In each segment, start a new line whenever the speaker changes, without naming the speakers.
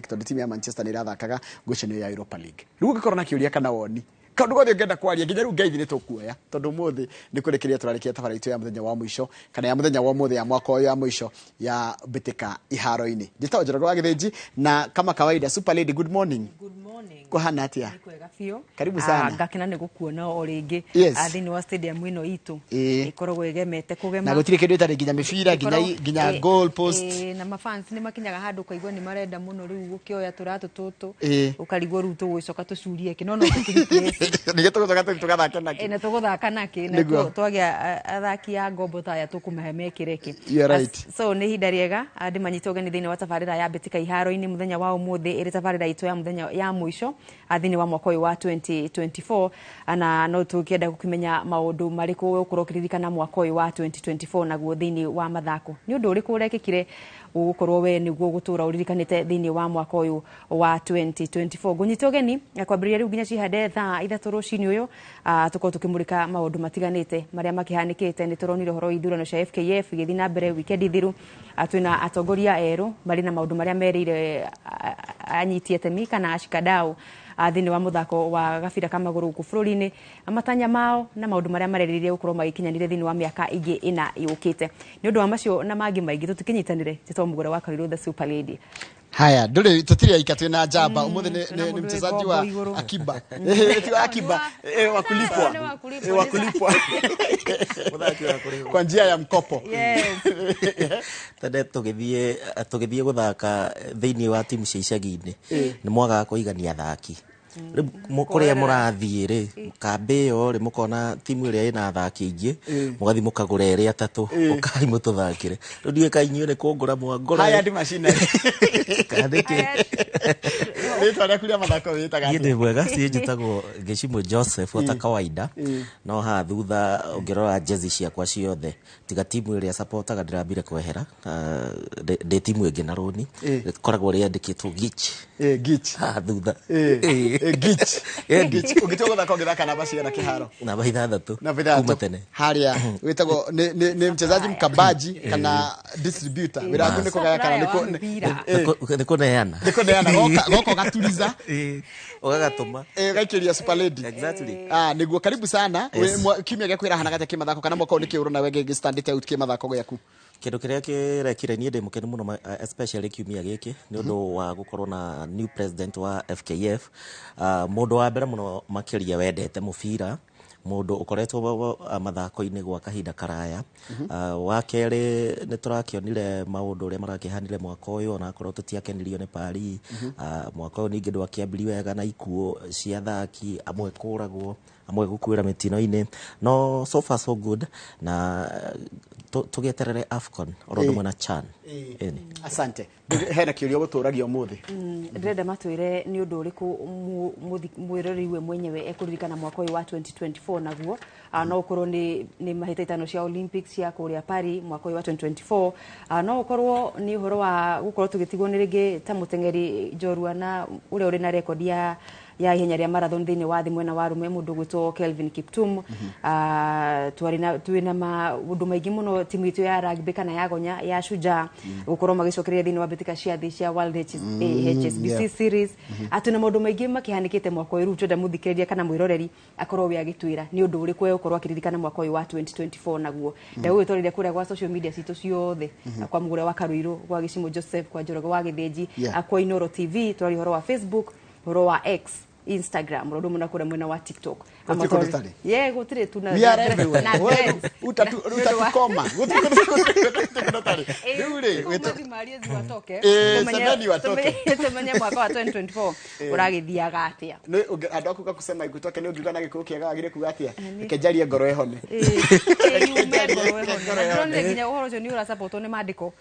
Tondũ timu ya Manchester nĩ ĩrathakaga ngucanio ya Europa League. Rĩu ũngĩkorwo na kĩũria kana woni, kaũndũ gothe ũngĩenda kwaria nginya rĩu ngeithi nĩ tũkuoya, tondũ ũmũthĩ nĩ kũrĩkĩrĩria tũrarĩkia tabarĩra itũ ya mũthenya wa mũico kana ya mũthenya wa ũmũthĩ ya mwaka ũyũ ya mũico ya mbĩtĩka iharo-inĩ. Njĩtagwo Njoroge wa Gĩthĩnji na kama kawaida, Super Lady, good morning.
Good morning.
Kũhana atĩa?
Nĩ kwega biũ.
Karibu sana.
Ah, ngakena nĩ gũkuona o rĩngĩ. Ah, thĩinĩ wa stadium ĩno itũ. Ĩkoragwo ĩgemete kũgema.
Na gũtirĩ kĩndũ ĩtarĩ, nginya mĩbira, nginya nginya goal post.
Na mafans nĩ makinyaga handũ ũkaigua nĩ marenda mũno rĩu gũkĩoya tũratũ tũtũ. Ũkarigwo rĩu tũgũcoka tũcurie kĩ, no no tũkĩrute.
Nĩkĩo tũgũcoka tũthiĩ tũgathake nakĩ.
Na tũgũthaka nakĩ na twagĩa athaki a ngombo ta aya tũkũmahe mekĩre kĩ.
You're right.
So nĩ ihinda rĩega ndĩmanyite ũgeni thĩinĩ wa tabarĩra ya Mbĩtĩka Iharo-inĩ mũthenya wa ũmũthĩ, ĩrĩ tabarĩra itũ ya mũthenya ya mũico thĩinĩ wa mwaka ũyũ wa 2024, na no tũkĩenda gũkĩmenya maũndũ marĩkũ ũgũkorwo ũkĩririkana mwaka ũyũ wa 2024 naguo thĩinĩ wa mathako. Nĩ ũndũ ũrĩkũ ũrekĩkire ũgũkorwo we nĩguo gũtũra ũririkanĩte thĩinĩ wa mwaka ũyũ wa 2024? Ngũnyite ũgeni kwambĩrĩria rĩu nginya cihande thaa 3 rũcinĩ ũyũ, tũkorwo tũkĩmũrĩka maũndũ matiganĩte marĩa makĩhanĩkĩte. Nĩ tũronire ũhoro wa ithurano cia FKF igĩthiĩ na mbere wikendi thiru. Twĩna atongoria erũ marĩ na maũndũ marĩa merĩire anyiti atemi kana ashikadau thĩinĩ wa mũthako wa gabira ka magũrũ gũkũ bũrũri-inĩ, matanya mao na maũndũ marĩa marerĩrĩria gũkorwo magĩkinyanĩria thĩinĩ wa mĩaka ĩngĩ ĩna yũkĩte. Nĩ ũndũ wa macio na mangĩ maingĩ tũtikĩnyitanĩre. Njĩtagwo Mũgũre wa Karirũ, the Super Lady.
Haya, ndũrĩ tũtirĩ aika, twĩna njamba ũmũthĩ nĩ
Twĩna
nĩ
mũndũ wĩ
mchezaji
ngombo
wa
igũrũ.
akiba. Ti wa akiba, wa kulipwa.
Nĩ wa kulipwa.
Wa kulipwa
Mũthaki wa kũrĩhwo.
Kwa njia ya mkopo.
Yes.
Tene tũgĩthiĩ gũthaka thĩinĩ wa timu cia icagi-inĩ, nĩ mwagaga kũigania athaki. Rĩu kũrĩa mũrathiĩ rĩ, kambĩ ĩyo rĩ, mũkona timu ĩrĩa ĩna athaki aingĩ, mũgathiĩ mũkagũra erĩ atatũ, ũkai mũtũthakĩre. Rĩu ndiũĩ ka inyuĩ nĩ kũngũra mwangũra.
Hired machinery.
Kana nĩkĩ?
Rĩtwa rĩaku rĩa mathako wĩtaga
Niĩ
atĩa?
ndĩ mwega, ciĩ njĩtagwo Gĩcimũ Joseph ota kawaida, no haha thutha ũngĩrora jezi ciakwa ciothe, tiga timu ĩrĩa supportaga ndĩrambire kwehera, ndĩ timu ĩngĩ na rũni ĩkoragwo rĩandĩkĩtwo Gich.
Gich.
Haha thutha.
Gich. Gich. Ũngĩtua gũthaka ũngĩthaka namba cigana kĩharo?
Namba 6.
Namba 6.
Kuma tene.
Harĩa wĩtagwo nĩ mchezaji mkabaji kana distributor? Wĩra waku nĩ kũgaya kana nĩ
Supplier wa mĩbira.
Nĩ kũneana.
Nĩ kũneana, goka ũgaturiza.
Ũgagatũma.
Ũgaikĩria Super Lady.
Exactly.
Ah, nĩguo, karibu sana.
Yes.
Kiumia gĩaku ĩrahanaga atĩa kĩmathako, kana mwaka ũyũ nĩkĩ ũrona we gĩgĩ stand out kĩmathako gĩaku?
Kĩndũ kĩrĩa kĩrekire niĩ ndĩ mũkenu mũno, especially kiumia gĩkĩ, nĩ ũndũ wa gũkorwo na new president wa FKF, mũndũ wa mbere mũno makĩria wendete mũbira, mũndũ ũkoretwo mathako-inĩ gwa kahinda karaya. Wa kerĩ, nĩ tũrakĩonire maũndũ ũrĩa marakĩhanire mwaka ũyũ, onakorwo tũtiakenirio nĩ Paris. Mwaka ũyũ ningĩ ndwakĩambirie wega na ikuũ cia athaki amwe, kũragwo amwe, gũkuĩra mĩtino-inĩ, no so far so good, na tũgĩeterere AFCON oro ũndũ ũmwe na CHAN. Ĩni.
Asante. Hena kĩũria gũtũragia ũmũthĩ.
Ndĩrenda matwĩre nĩ ũndũ ũrĩkũ mwĩroreri we mwenyewe ekũririkana mwaka ũyũ wa 2024 naguo. No ũkorwo nĩ mahĩtahĩtano cia Olympics cia kũrĩa Paris mwaka ũyũ wa 2024, no ũkorwo nĩ ũhoro wa gũkorwo tũgĩtigwo nĩ rĩngĩ ta mũteng'eri njorua na ũrĩa ũrĩ na rekondi ya ihenya rĩa marathon thĩinĩ wa thĩ mwena wa arũme, mũndũ ũgwĩtwo Kelvin Kiptum. Twarĩ na twĩna maũndũ maingĩ mũno, timu itũ ya rugby kana ya gonya ya Shujaa gũkorwo magĩcokereria thĩinĩ wa mbĩtĩka cia thĩ cia World HSBC Series. Twĩna maũndũ maingĩ makĩhanĩkĩte mwaka ũyũ. Rĩu twenda mũthikĩrĩria kana mwĩroreri akorwo we agĩtwĩra nĩ ũndũ ũrĩkũ egũkorwo akĩririkana mwaka ũyũ wa 2024 naguo. Ndagũgĩtwarĩria kũrĩa gwa social media citũ ciothe, kwa Mũgũre wa Karuirũ, kwa Gĩcimũ Joseph, kwa Njoroge wa Gĩthĩnji, kwa Inoro TV. Twaria ũhoro wa Facebook, ũhoro wa X, Instagram, ũndũ ũmwe na kũrĩa mwena wa TikTok.
Gũtirĩ kũndũ tũtarĩ.
Ye, gũtirĩ tu na
We are everywhere.
na trends.
Utatukoma. Gũtirĩ kũndũ tũtarĩ. Rĩu rĩ,
Mathiĩ marie watoke.
Semeni watoke.
Tumenye mwaka wa 2024 ũragĩthiaga atĩa.
Nĩ andũ aku kusema ikutoke nĩ ũngiuga na Gĩkũyũ kĩega wagire kuga atĩa? Reke njarie ngoro ĩhone.
Ĩĩ, yume ngoro ĩhone. Na ndĩronire nginya ũhoro ũcio nĩ ũrasapotwo nĩ maandĩko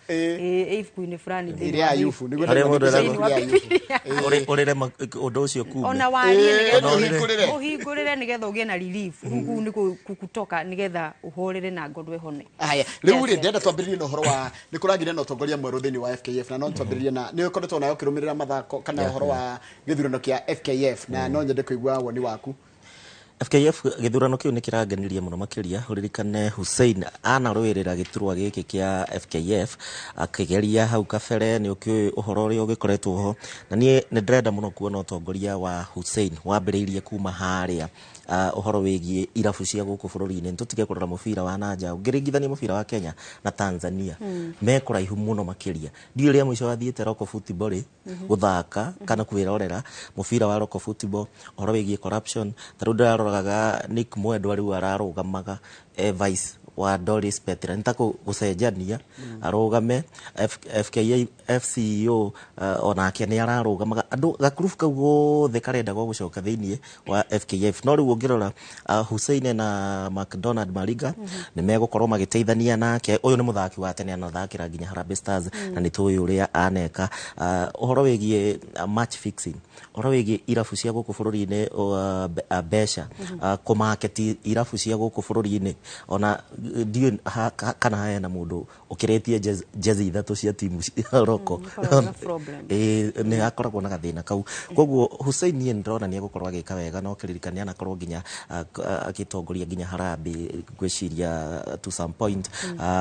ibuku-inĩ fulani thĩinĩ
Ĩrĩa
wa
ya Ayubu nĩguo.
Harĩa mũndũ
ndĩrona
thĩinĩ
ibuku
wa
rĩa Ayubu.
Bibilia.
Ũrĩre ũndũ ũcio kume.
Ona warie nĩgetha
ũhingũrĩre.
Ũhingũrĩre nĩgetha ũgĩe na relief. Rĩu kũu nĩ kutoka nĩgetha ũhorere na ngoro ĩhone.
Haya, rĩu rĩ, ndĩrenda twambĩrĩrie na ũhoro wa nĩ kũragire na ũtongoria mwerũ thĩinĩ wa FKF, na no twambĩrĩrie na nĩ ũkoretwo nawe ũkĩrũmĩrĩra mathako kana ũhoro wa gĩthurano kĩa FKF, na no nyende kũigua woni waku.
FKF gĩthurano kĩu nĩ kĩrangenirie mũno makĩria. Ũririkane Hussein anarũĩrĩra gĩturwa gĩkĩ kĩa FKF akĩgeria hau kabere, nĩ ũkĩũĩ ũhoro ũrĩa ũgĩkoretwo ho, na niĩ nĩ ndĩrenda mũno kuona ũtongoria wa Hussein wambĩrĩirie kuma harĩa ũhoro wĩgiĩ irabu cia gũkũ bũrũri-inĩ. Nĩ tũtige kũrora mũbira wa nanja. Ũngĩringithania mũbira wa Kenya na Tanzania, me kũraihu mũno makĩria. Ndiũĩ rĩa mũico wathiĩte local football rĩ gũthaka kana kwĩrorera mũbira wa local football. Ũhoro wĩgiĩ corruption, ta rĩu ndĩraroraga Nick Mwendwa rĩu ararũgamaga vice wa Doris Petra, nĩ ta gũcenjania arũgame FKA FCEO, onake nĩ ararũgamaga. Andũ gakurubu kau gothe karenda gwa gũcoka thĩinĩ wa FKF. No rĩu ũngĩrora Hussein na McDonald Mariga nĩ megũkorwo magĩteithania nake. Ũyũ nĩ mũthaki wa tene, anathakĩra nginya Harambee Stars na nĩ tũĩ ũrĩa aneka. Ũhoro wĩgiĩ match fixing, ũhoro wĩgiĩ irabu cia gũkũ bũrũri-inĩ, mbeca, kũmaketi irabu cia gũkũ bũrũri-inĩ, ona ndiũĩ kana hena mũndũ ũkĩrĩtie jezi ithatũ cia timu cia roko.
Koragwo na problem.
Ĩĩ, nĩ akoragwo na gathĩna kau. Koguo Hussein niĩ nĩndĩrona nĩ egũkorwo agĩka wega, no kĩririkania anakorwo nginya agĩtongoria nginya Harambee, ngwĩciria to some point.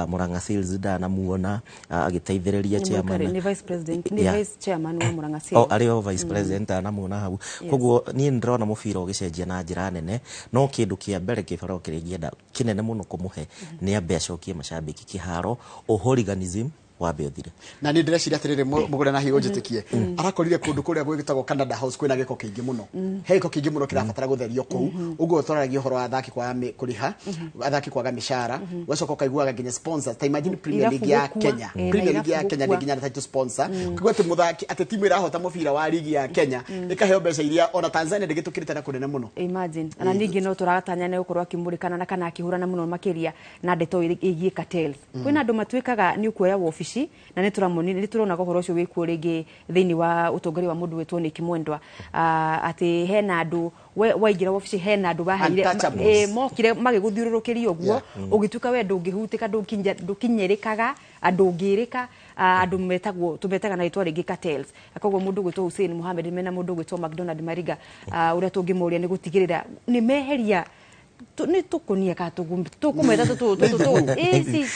Murang'a Seals ndanamuona agĩteithĩrĩria
Nĩ
chairman.
Nĩ vice president, nĩ vice chairman wa Murang'a
O
Seal.
arĩ o vice president anamuona hau. Koguo niĩ nĩndĩrona mũbira ũgĩcenjia na njĩra nene, no kĩndũ kĩa mbere kĩbarũa kĩrĩa ingĩenda kĩnene mũno kũmũhe nĩ ambe acokie macambĩki kĩharo, hooliganism wambe ũthire.
Na niĩ ndĩreciria atĩrĩrĩ, mũgũre na higo njĩtĩkie arakorire kũndũ kũrĩa gwĩtagwo Canada House kwĩna gĩko kĩingĩ mũno, he gĩko kĩingĩ mũno kĩrabatara gũtherio kũu. Ũguo twararagia ũhoro wa athaki kwaga kũrĩha, athaki kwaga mĩcara, ũgacoka ũkaiguaga nginya sponsors, ta imagine Premier
Irabu
League ya
gũkua.
Kenya,
Na
Premier League ya
irabu
Kenya
gũkua.
ndĩ nginya na title sponsor, ũkaigua atĩ mũthaki, atĩ timu ĩrahota mũbira wa ligi ya Kenya ĩkaheo mbeca iria ona Tanzania ndĩgĩtũkĩrĩte na kũnene mũno.
Imagine. Na ningĩ no tũratanya nĩ gũkorwo akĩmũrĩkana na kana akĩhũrana mũno makĩria na ndeto ĩgiĩ cartels. Kwĩna andũ matuĩkaga nĩ ũkuoya wobici, na nĩ tũramonire, nĩ tũronaga ũhoro ũcio wĩkuo rĩngĩ thĩinĩ wa ũtongoria wa mũndũ wĩtwo Nick Mwendwa, atĩ hena andũ waingĩra wobici, hena andũ baheire
Untouchables.
Mokire magĩgũthiũrũrũkĩria ũguo, ũgĩtuĩka we ndũngĩhutĩka, ndũkinyĩrĩkaga, ndũngĩrĩka, andũ metagwo, tũmetaga na rĩtwa rĩngĩ cartels. Koguo mũndũ ũgwĩtwo Hussein Mohamed mena mũndũ ũgwĩtwo McDonald Mariga, ũrĩa tũngĩmoria nĩ gũtigĩrĩra nĩ meheria nĩ tũkũnia ka tũkũmeta tũtũ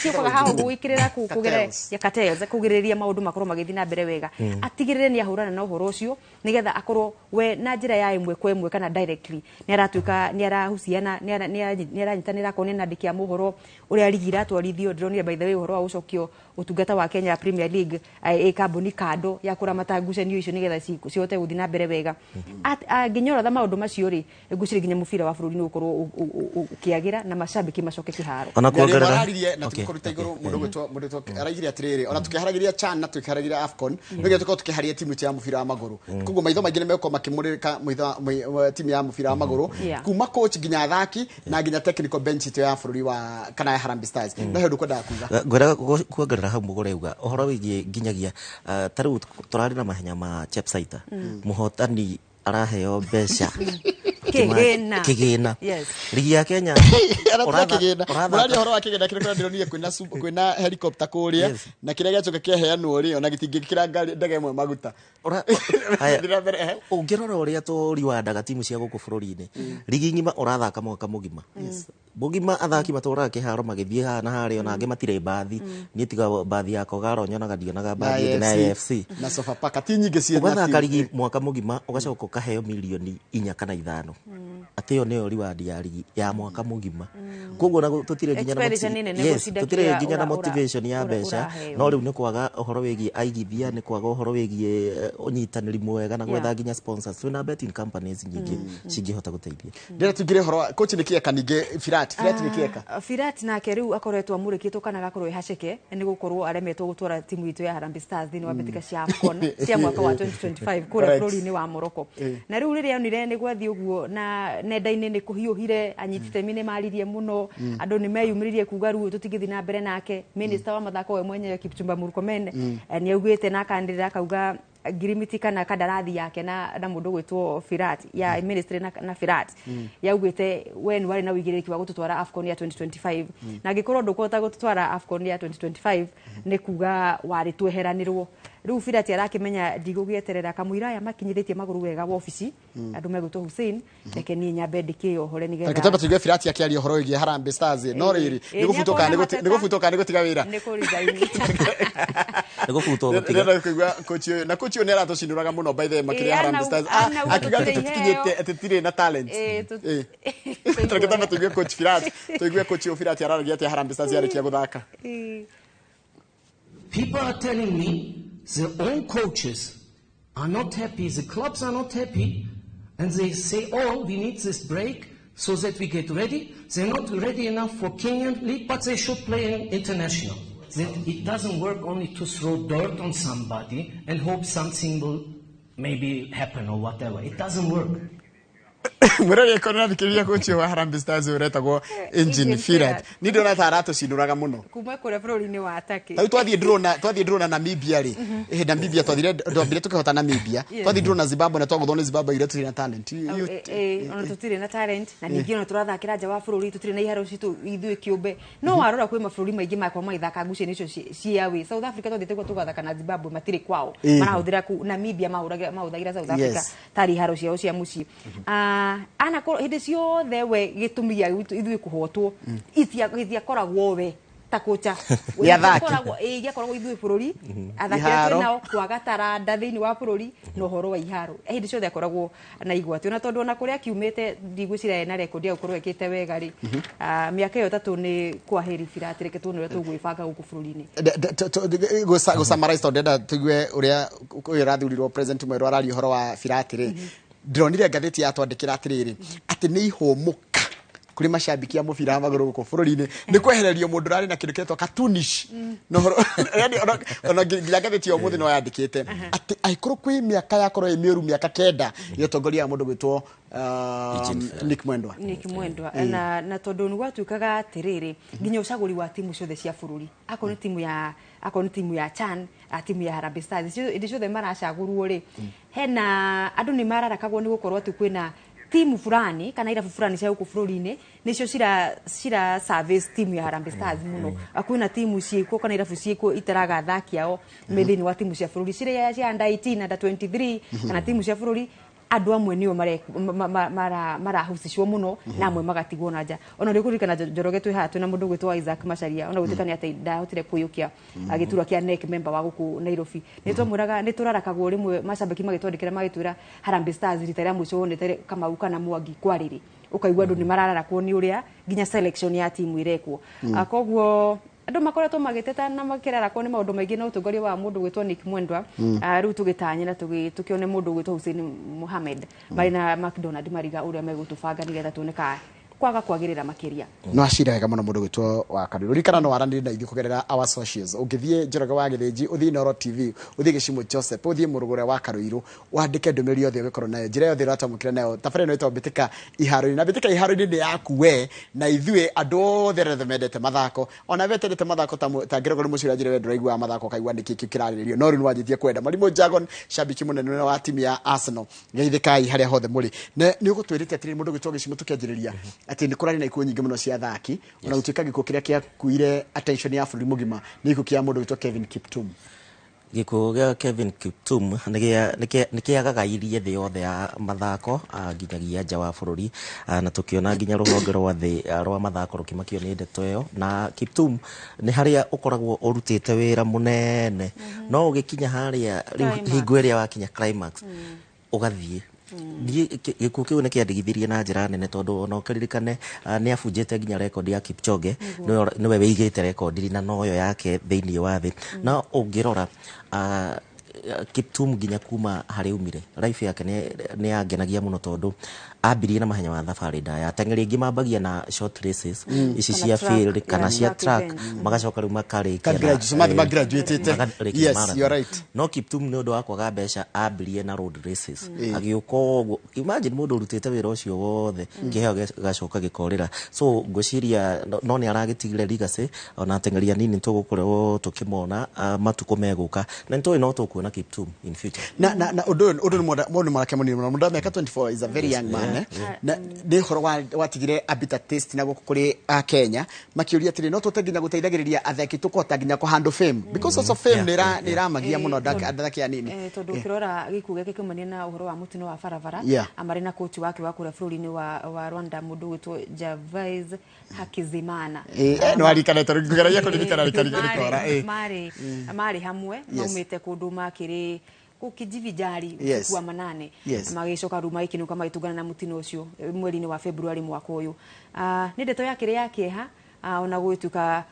ciũkaga haha gwĩkĩrĩra
Cartels.
ya cartels, kũgirĩrĩria maũndũ makorwo magĩthiĩ na mbere wega. Atigĩrĩre nĩ ahũrana na ũhoro ũcio nĩgetha akorwo we na njĩra ya ĩmwe kwa ĩmwe kana directly nĩ aratuĩka nĩ arahuciana, nĩ aranyitanĩra akorwo nĩ anandĩki a mohoro ũrĩa rigi iratwarithio. Ndĩronire, by the way, ũhoro wa gũcokio ũtungata wa Kenya Premier League, ĩ kambuni kando ya kũramata ngucanio icio nĩgetha cihote gũthiĩ na mbere wega. Angĩnyorotha maũndũ macio rĩ, ngwĩciria nginya mũbira wa bũrũri nĩ ũgũkorwo ũkĩagĩra na macambĩki macoke kĩharo.
Ona
Mĩario
kuongerera
mararirie na tũkũruta igũrũ mũndũ gwĩtwo araigire atĩrĩrĩ, ona tũkĩharagĩria CHAN na tũkĩharagĩria AFCON, no nginya tũkorwo tũkĩharia timu itũ ya mũbira wa magũrũ. Koguo maitho maingĩ nĩ megũkorwo makĩmũrĩka timu ya mũbira wa magũrũ, kuma coach nginya athaki na nginya technical bench itũ ya bũrũri wa kana ya Harambee Stars. No he ũndũ kwendaga kuga.
Ngwenda kuongerera hau mũgũre uga ũhoro wĩgiĩ nginyagia ta rĩu tũrarĩ na mahenya ma Chepsaita, mũhotani araheo mbeca.
Kĩgĩna.
Kĩgĩna. Rigi ya Kenya
Aratira kĩgĩna.
Ũrathaka.
Mũraria ũhoro wa kĩgĩna kĩrĩa ndĩronire kwĩna helicopter kũrĩa, na kĩrĩa gĩacoka kĩaheanwo rĩ, ona gĩtingĩkĩra ngari ndege ĩmwe maguta.
Haya.
Ndĩra mbere, ehe.
Ũngĩrora ũrĩa tũriwandaga timu cia gũkũ bũrũri-inĩ, rigi ng'ima ũrathaka mwaka mũgima mũgima, athaki matũraga kĩharo magĩthiĩ haha na harĩa, ona angĩ matirĩ mbathi. Niĩ tiga mbathi ya Kogalo nyonaga, ndionaga
Na
mbathi ĩngĩ na
AFC
AFC
na Sofapaka ti nyingĩ ciĩ na
ũgathaka
timu.
rigi mwaka mũgima, ũgacoka ũkaheo 4 mirioni kana 5, atĩ ĩyo nĩyo reward ya rigi ya mwaka mũgima. Koguo na tũtirĩ nginya na
Expenditure nĩ nene
yes,
gũcinda
tũtirĩ
kĩrĩa
nginya na motivation ya mbeca.
ũraheo.
No rĩu nĩ kwaga ũhoro wĩgiĩ aigithia, nĩ kwaga ũhoro wĩgiĩ ũnyitanĩri mwega na gwetha nginya sponsors. Twĩna betting companies nyingĩ cingĩhota gũteithia.
Ndĩrenda tũingĩre ũhoro wa coach nĩ kĩeka ningĩ Firat. Firat nĩ kĩeka.
Firat nake rĩu akoretwo amũrĩkĩtwo kana agakorwo ĩhaceke nĩ gũkorwo aremetwo gũtwara timu itũ ya Harambee Stars thĩinĩ wa mbĩtĩka cia AFCON cia mwaka wa 2025 kũrĩa bũrũri-inĩ wa Morocco. Na rĩu rĩrĩa onire nĩ gwathiĩ ũguo na nenda-inĩ nĩ kũhiũhire, anyiti itemi nĩ maririe mũno, andũ nĩ meyumĩririe kuga rĩu tũtingĩthiĩ na mbere nake. Minister wa mathako we mwenyewe Kipchumba Murkomen nĩ augĩte na akanĩrĩra akauga ngirimiti kana kandarathi yake na mũndũ gwĩtwo Firat ya ministry na Firat yaugĩte we nĩ warĩ na ũigĩrĩrĩki wa gũtũtwara AFCON ya 2025, na angĩkorwo ndũkũhota gũtũtwara AFCON ya 2025 nĩ kuga warĩ tweheranĩrwo. Rĩu Firati arakĩmenya ndigũgĩeterera kamũira aya makinyithĩtie magũrũ wega wobici andũ megwĩtwo Hussein, reke niĩ nyambe ndĩkĩyohore nĩgetha
Reke twambe tũigue Firati akĩaria ũhoro wĩgiĩ Harambee Stars, no rĩrĩ nĩ gũbutwo kana nĩ gũbutwo kana nĩ gũtiga wĩra?
Nĩ kũ-resign.
Nĩ gũbutwo gũtiga.
Ndĩrenda kũigua coach ũyũ, na coach ũyũ nĩ aratũcinũraga mũno by the way makĩria Harambee Stars.
Anauga
Akiuga atĩ
tũtirĩ
tũtikinyĩte
iheo.
atĩ tũtirĩ na talent. Reke twambe tũigue coach Firati, tũigue coach ũyũ Firati araragia atĩa Harambee Stars yarĩkia gũthaka.
People are telling me their own coaches are not happy, the clubs are not happy, and they say, oh, we need this break so that we get ready. They're not ready enough for Kenyan League, but they should play in international. That it doesn't work only to throw dirt on somebody and hope something will maybe happen or whatever. It doesn't work.
Mwĩrori ĩkorwo nathikĩrĩria coach ũyũ wa Harambee Stars ũyũ ũretagwo Engine
Engine
Firat.
Firat.
Niĩ ndĩrona ta aratũcinũraga mũno.
Kuma kũrĩa bũrũri-inĩ wa Turkey.
Tarĩu twathiĩ draw na Namibia rĩ, Namibia twathire, twambire tũkĩhota Namibia, twathiĩ draw na Zimbabwe na twagũthwo nĩ Zimbabwe iria tũtirĩ na talent.
Ona tũtirĩ na talent, na ningĩ ona tũrathakĩra nja wa bũrũri, tũtirĩ na iharo citũ ithuĩ kĩũmbe. No warora kwĩ mabũrũri maingĩ makorwo magĩthaka ngucanio icio cia away. South Africa twathiĩte kuo tũgathaka na Zimbabwe, matirĩ kwao, marahũthĩra kuu. Namibia mahũthagĩra South Africa tarĩ iharo ciao cia mũciĩ. Anakorwo hĩndĩ ciothe we gĩtũmi gĩa ithuĩ kũhotwo itiakoragwo we ta kocha.
Nĩ athaki.
Gĩakoragwo ithuĩ bũrũri athaki arĩa
Iharo.
twĩ nao kwaga taranda thĩinĩ wa bũrũri na ũhoro wa iharo, hĩndĩ ciothe akoragwo na igwati, ona tondũ ona kũrĩa akiumĩte ndigwĩciria ena rekondi ya gũkorwo ekĩte wega rĩ. Mĩaka ĩyo 3 nĩ kwaheri Firati, reke tuone ũrĩa tũgwĩbanga gũkũ bũrũri-inĩ.
Gũsummarize tondũ ndĩrenda tũigue ũrĩa ũyũ ũrathurirwo president mwerũ araria ũhoro wa Firati rĩ, ndĩronire ngathĩti yatwandĩkĩra atĩrĩrĩ atĩ nĩ ihũmũka kũrĩ macambĩki a mũbira wa magũrũ gũkũ bũrũri-inĩ nĩ kwehererio mũndũ ũrarĩ na kĩndũ kĩretwo cartoonish na ũhoro, yani ona nginya ngathĩti ya ũmũthĩ no yandĩkĩte atĩ angĩkorwo kwĩ mĩaka yakorwo ĩ mĩũru, mĩaka 9 ya ũtongoria wa mũndũ gwĩtwo
Eugene Firati.
Nick Mwendwa.
Nick Mwendwa, na tondũ nĩ gwatuĩkaga atĩrĩrĩ nginya ũcagũri wa timu ciothe cia bũrũri, akorwo nĩ timu ya, akorwo nĩ timu ya CHAN, timu ya Harambee Stars, hĩndĩ ciothe maracagũrwo rĩ, hena andũ nĩ mararakagwo nĩ gũkorwo atĩ kwĩna timu fulani kana irabu fulani cia gũkũ bũrũri-inĩ nĩcio cira service timu ya Harambee Stars mũno. Kwĩna timu ciĩkuo kana irabu ciĩkuo itaraga athaki ao me thĩinĩ wa timu cia bũrũri ciria cia under 18, under 23 kana timu cia bũrũri. Andũ amwe nĩo marahusicwo mũno na amwe magatigwo na nja. Ona ũrĩa kũririkana Njoroge twĩ haha twĩna mũndũ ũgwĩtwo Isaac Macharia, ona gũtuĩka nĩ atĩ ndahotire kũiyũkia gĩturwa kĩa NEC member wa gũkũ Nairobi, nĩ twamwĩraga nĩ tũrarakagwo rĩmwe macambĩki magĩtwandĩkĩra magĩtwĩra Harambee Stars rita rĩa mũico wonete Kamau kana Mwangi kwarĩrĩ, ũkaigua andũ nĩ marararakwo nĩ ũrĩa nginya selection ya timu ĩrekwo. Koguo andũ makoretwo magĩteta na makĩrarakwo nĩ maũndũ maingĩ na ũtongoria wa mũndũ gwĩtwo Nick Mwendwa. Rĩu tũgĩtanye na tũkĩone mũndũ gwĩtwo Hussein Mohamed marĩ na McDonald Mariga ũrĩa megũtũbanga nĩgetha tuone ka kwaga kwagĩrĩra makĩria.
No acira wega mũno mũndũ gwĩtwo wa Karũrũ. Ririkana no waranĩrie na ithuĩ kũgerera our socials. Ũngĩthiĩ Njoroge wa Gĩthĩnji, ũthiĩ Inooro TV, ũthiĩ Gĩcimo Joseph, ũthiĩ Mũrũgũre wa Karũirũ, wandĩke ndũmĩrĩri yothe ũgĩkorwo nayo, njĩra yothe ũratwamũkĩra nayo. Tabarĩra ĩno ĩtagwo Mbĩtĩka Iharo-inĩ, na Mbĩtĩka Iharo-inĩ nĩ yaku we na ithuĩ andũ othe arĩa mendete mathako. Ona we wendete mathako ta Gregory Mũciũra njĩra we ndũraiguaga mathako ũkaigua nĩkĩ kĩu kĩrarĩrĩrio, no rĩu nĩwanjĩtie kwenda. Marimũ Jargon, shabiki mũnene wa timu ya Arsenal, geithĩkai harĩa hothe mũrĩ. Na nĩ ũgũtwĩrĩte atĩrĩrĩ mũndũ gwĩtwo Gĩcimo tũkĩanjĩrĩria atĩ nĩ kũrarĩ na ikuũ nyingĩ mũno cia athaki, ona gũtuĩka gĩkuũ kĩrĩa gĩakuire attention ya bũrũri mũgima nĩ gĩkuũ kĩa mũndũ gwĩtwo Kevin Kiptum.
Gĩkuũ gĩa Kevin Kiptum nĩ kĩagagairie thĩ yothe ya mathako, nginyagia nja wa bũrũri, na tũkĩona nginya rũhonge rwa thĩ rwa mathako rũkĩmakio nĩ ndeto ĩyo. Na Kiptum nĩ harĩa ũkoragwo ũrutĩte wĩra mũnene, no ũgĩkinya harĩa rĩu
Climax.
hingo ĩrĩa wakinya climax ũgathiĩ. Niĩ gĩkuũ kĩu nĩ kĩandigithirie na njĩra nene, tondũ ona ũkĩririkane nĩ abunjĩte nginya rekondi ya Kipchoge, nĩwe wĩigĩte rekondi na noyo yake thĩinĩ wa thĩ. Na ũngĩrora Kiptum nginya kuma harĩa aumire, life yake nĩ yangenagia mũno, tondũ ambirie na mahenya ma thabarĩ ndaya. Ateng'eri aingĩ mambagia na short races ici
Kana
cia
track,
field kana
yeah,
cia
track
track,
events.
magacoka rĩu makarĩkia
Ka
na,
graduate, magraduatĩte.
makarĩkia
Yes,
marathon.
you are right.
No Kiptum nĩ ũndũ wa kwaga mbeca ambirie na road races, agĩũka ũguo. Imagine mũndũ ũrutĩte wĩra ũcio wothe, kĩheo gĩgacoka gĩkorĩra. So ngwĩciria no nĩ aragĩtigire legacy, ona ateng'eri anini tũgũkorwo tũkĩmona matukũ megũka, na nĩ tũĩ no tũkuona kuona Kiptum in future.
Na ũndũ ũyũ, ũndũ nĩ mũndũ mwanake mũnini mũno, mũndũ wa mĩaka 24 is a very young man, eh? Na nĩ ũhoro watigire a bitter taste na gũkũ kũrĩ a Kenya makĩũria atĩrĩ, no tũhote nginya gũteithagĩrĩria athaki tũkũhota nginya kũhandle fame, because also fame nĩ ĩramagia mũno athaki anini.
Tondũ ũkĩrora gĩkuũ gĩake kĩumania na ũhoro wa mũtino wa barabara. Amarĩ na coach wake wa kũrĩa bũrũri-inĩ wa Rwanda, mũndũ ũgwĩtwo Gervais Hakizimana.
Nĩ waririkana, tondũ ngũgeragia kũririkana rĩkora.
Marĩ hamwe, maumĩte kũndũ makĩrĩ gũkĩjivijari usiku wa manane, magĩcoka rĩu magĩkinũka, magĩtũngana na mũtino ũcio mweri-inĩ wa February mwaka ũyũ. Nĩ ndeto yakĩrĩ ya kĩeha, ona gũgĩtuĩka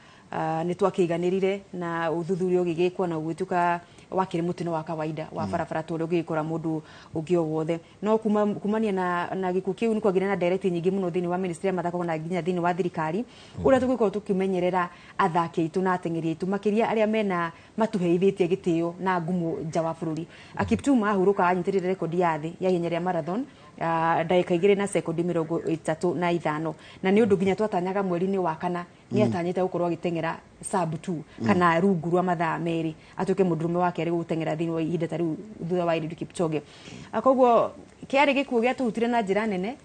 nĩ twakĩiganĩrire na ũthuthuria ũgĩgĩkwo na gũgĩtuĩka wakĩrĩ mũtino wa kawaida wa barabara ta ũrĩa ũngĩgĩkora mũndũ ũngĩ o wothe. No kumania na gĩkuũ kĩu nĩ kwagĩire na ndereti nyingĩ mũno thĩinĩ wa ministry ya mathako na nginya thĩinĩ wa thirikari, ũrĩa tũgĩkorwo tũkĩmenyerera athaki aitũ na ateng'eri aitũ, makĩria arĩa mena matuheithĩtie gĩtĩo na ngumo nja wa bũrũri. Kiptum ahurũka anyitĩrĩire rekondi ya thĩ ya ihenya rĩa marathon, ndagĩka 2 na sekondi 35, na nĩ ũndũ nginya twatanyaga mweri-inĩ wa kana nĩ atanyĩte gũkorwo agĩteng'era sub 2 kana rungu rwa mathaa 2, atuĩke mũndũrũme wa kerĩ gũteng'era thĩinĩ wa ihinda ta rĩu thutha wa Eliud Kipchoge. Koguo kĩarĩ gĩkuũ gĩatũhutire na njĩra nene.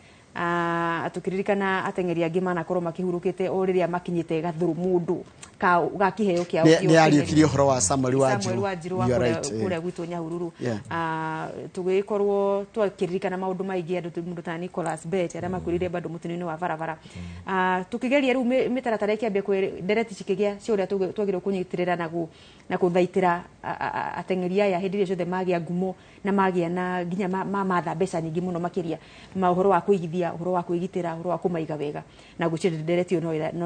Tũkĩririkana ateng'eri angĩ manakorwo makĩhurũkĩte o rĩrĩa makinyĩte gathũrũ mũndũ ga kĩheo kĩao
Nĩ
kĩa
nĩ ariũkirie ũhoro wa Samuel
Samuel
Wanjiru.
Wanjiru wa
You are
kũrĩa
right.
kũrĩa gwitũ Nyahururu. Tũgĩkorwo twakĩririkana maũndũ maingĩ, andũ mũndũ ta Nicholas Bet arĩa makuĩrĩire bado mũtino-inĩ wa barabara. Tũkĩgeria rĩu mĩtaratara ĩkĩambia ndereti cikĩgĩa cia ũrĩa twagĩrĩirwo kũnyitĩrĩra na kũthaitĩra ateng'eri aya hĩndĩ ĩrĩa ciothe magĩa ngumo na magĩa na nginya mamatha mbeca nyingĩ mũno, makĩria ma ũhoro wa kũigithia, ũhoro wa kwĩgitĩra, ũhoro wa kũmaiga wega. Na gwĩciria ndereti ĩyo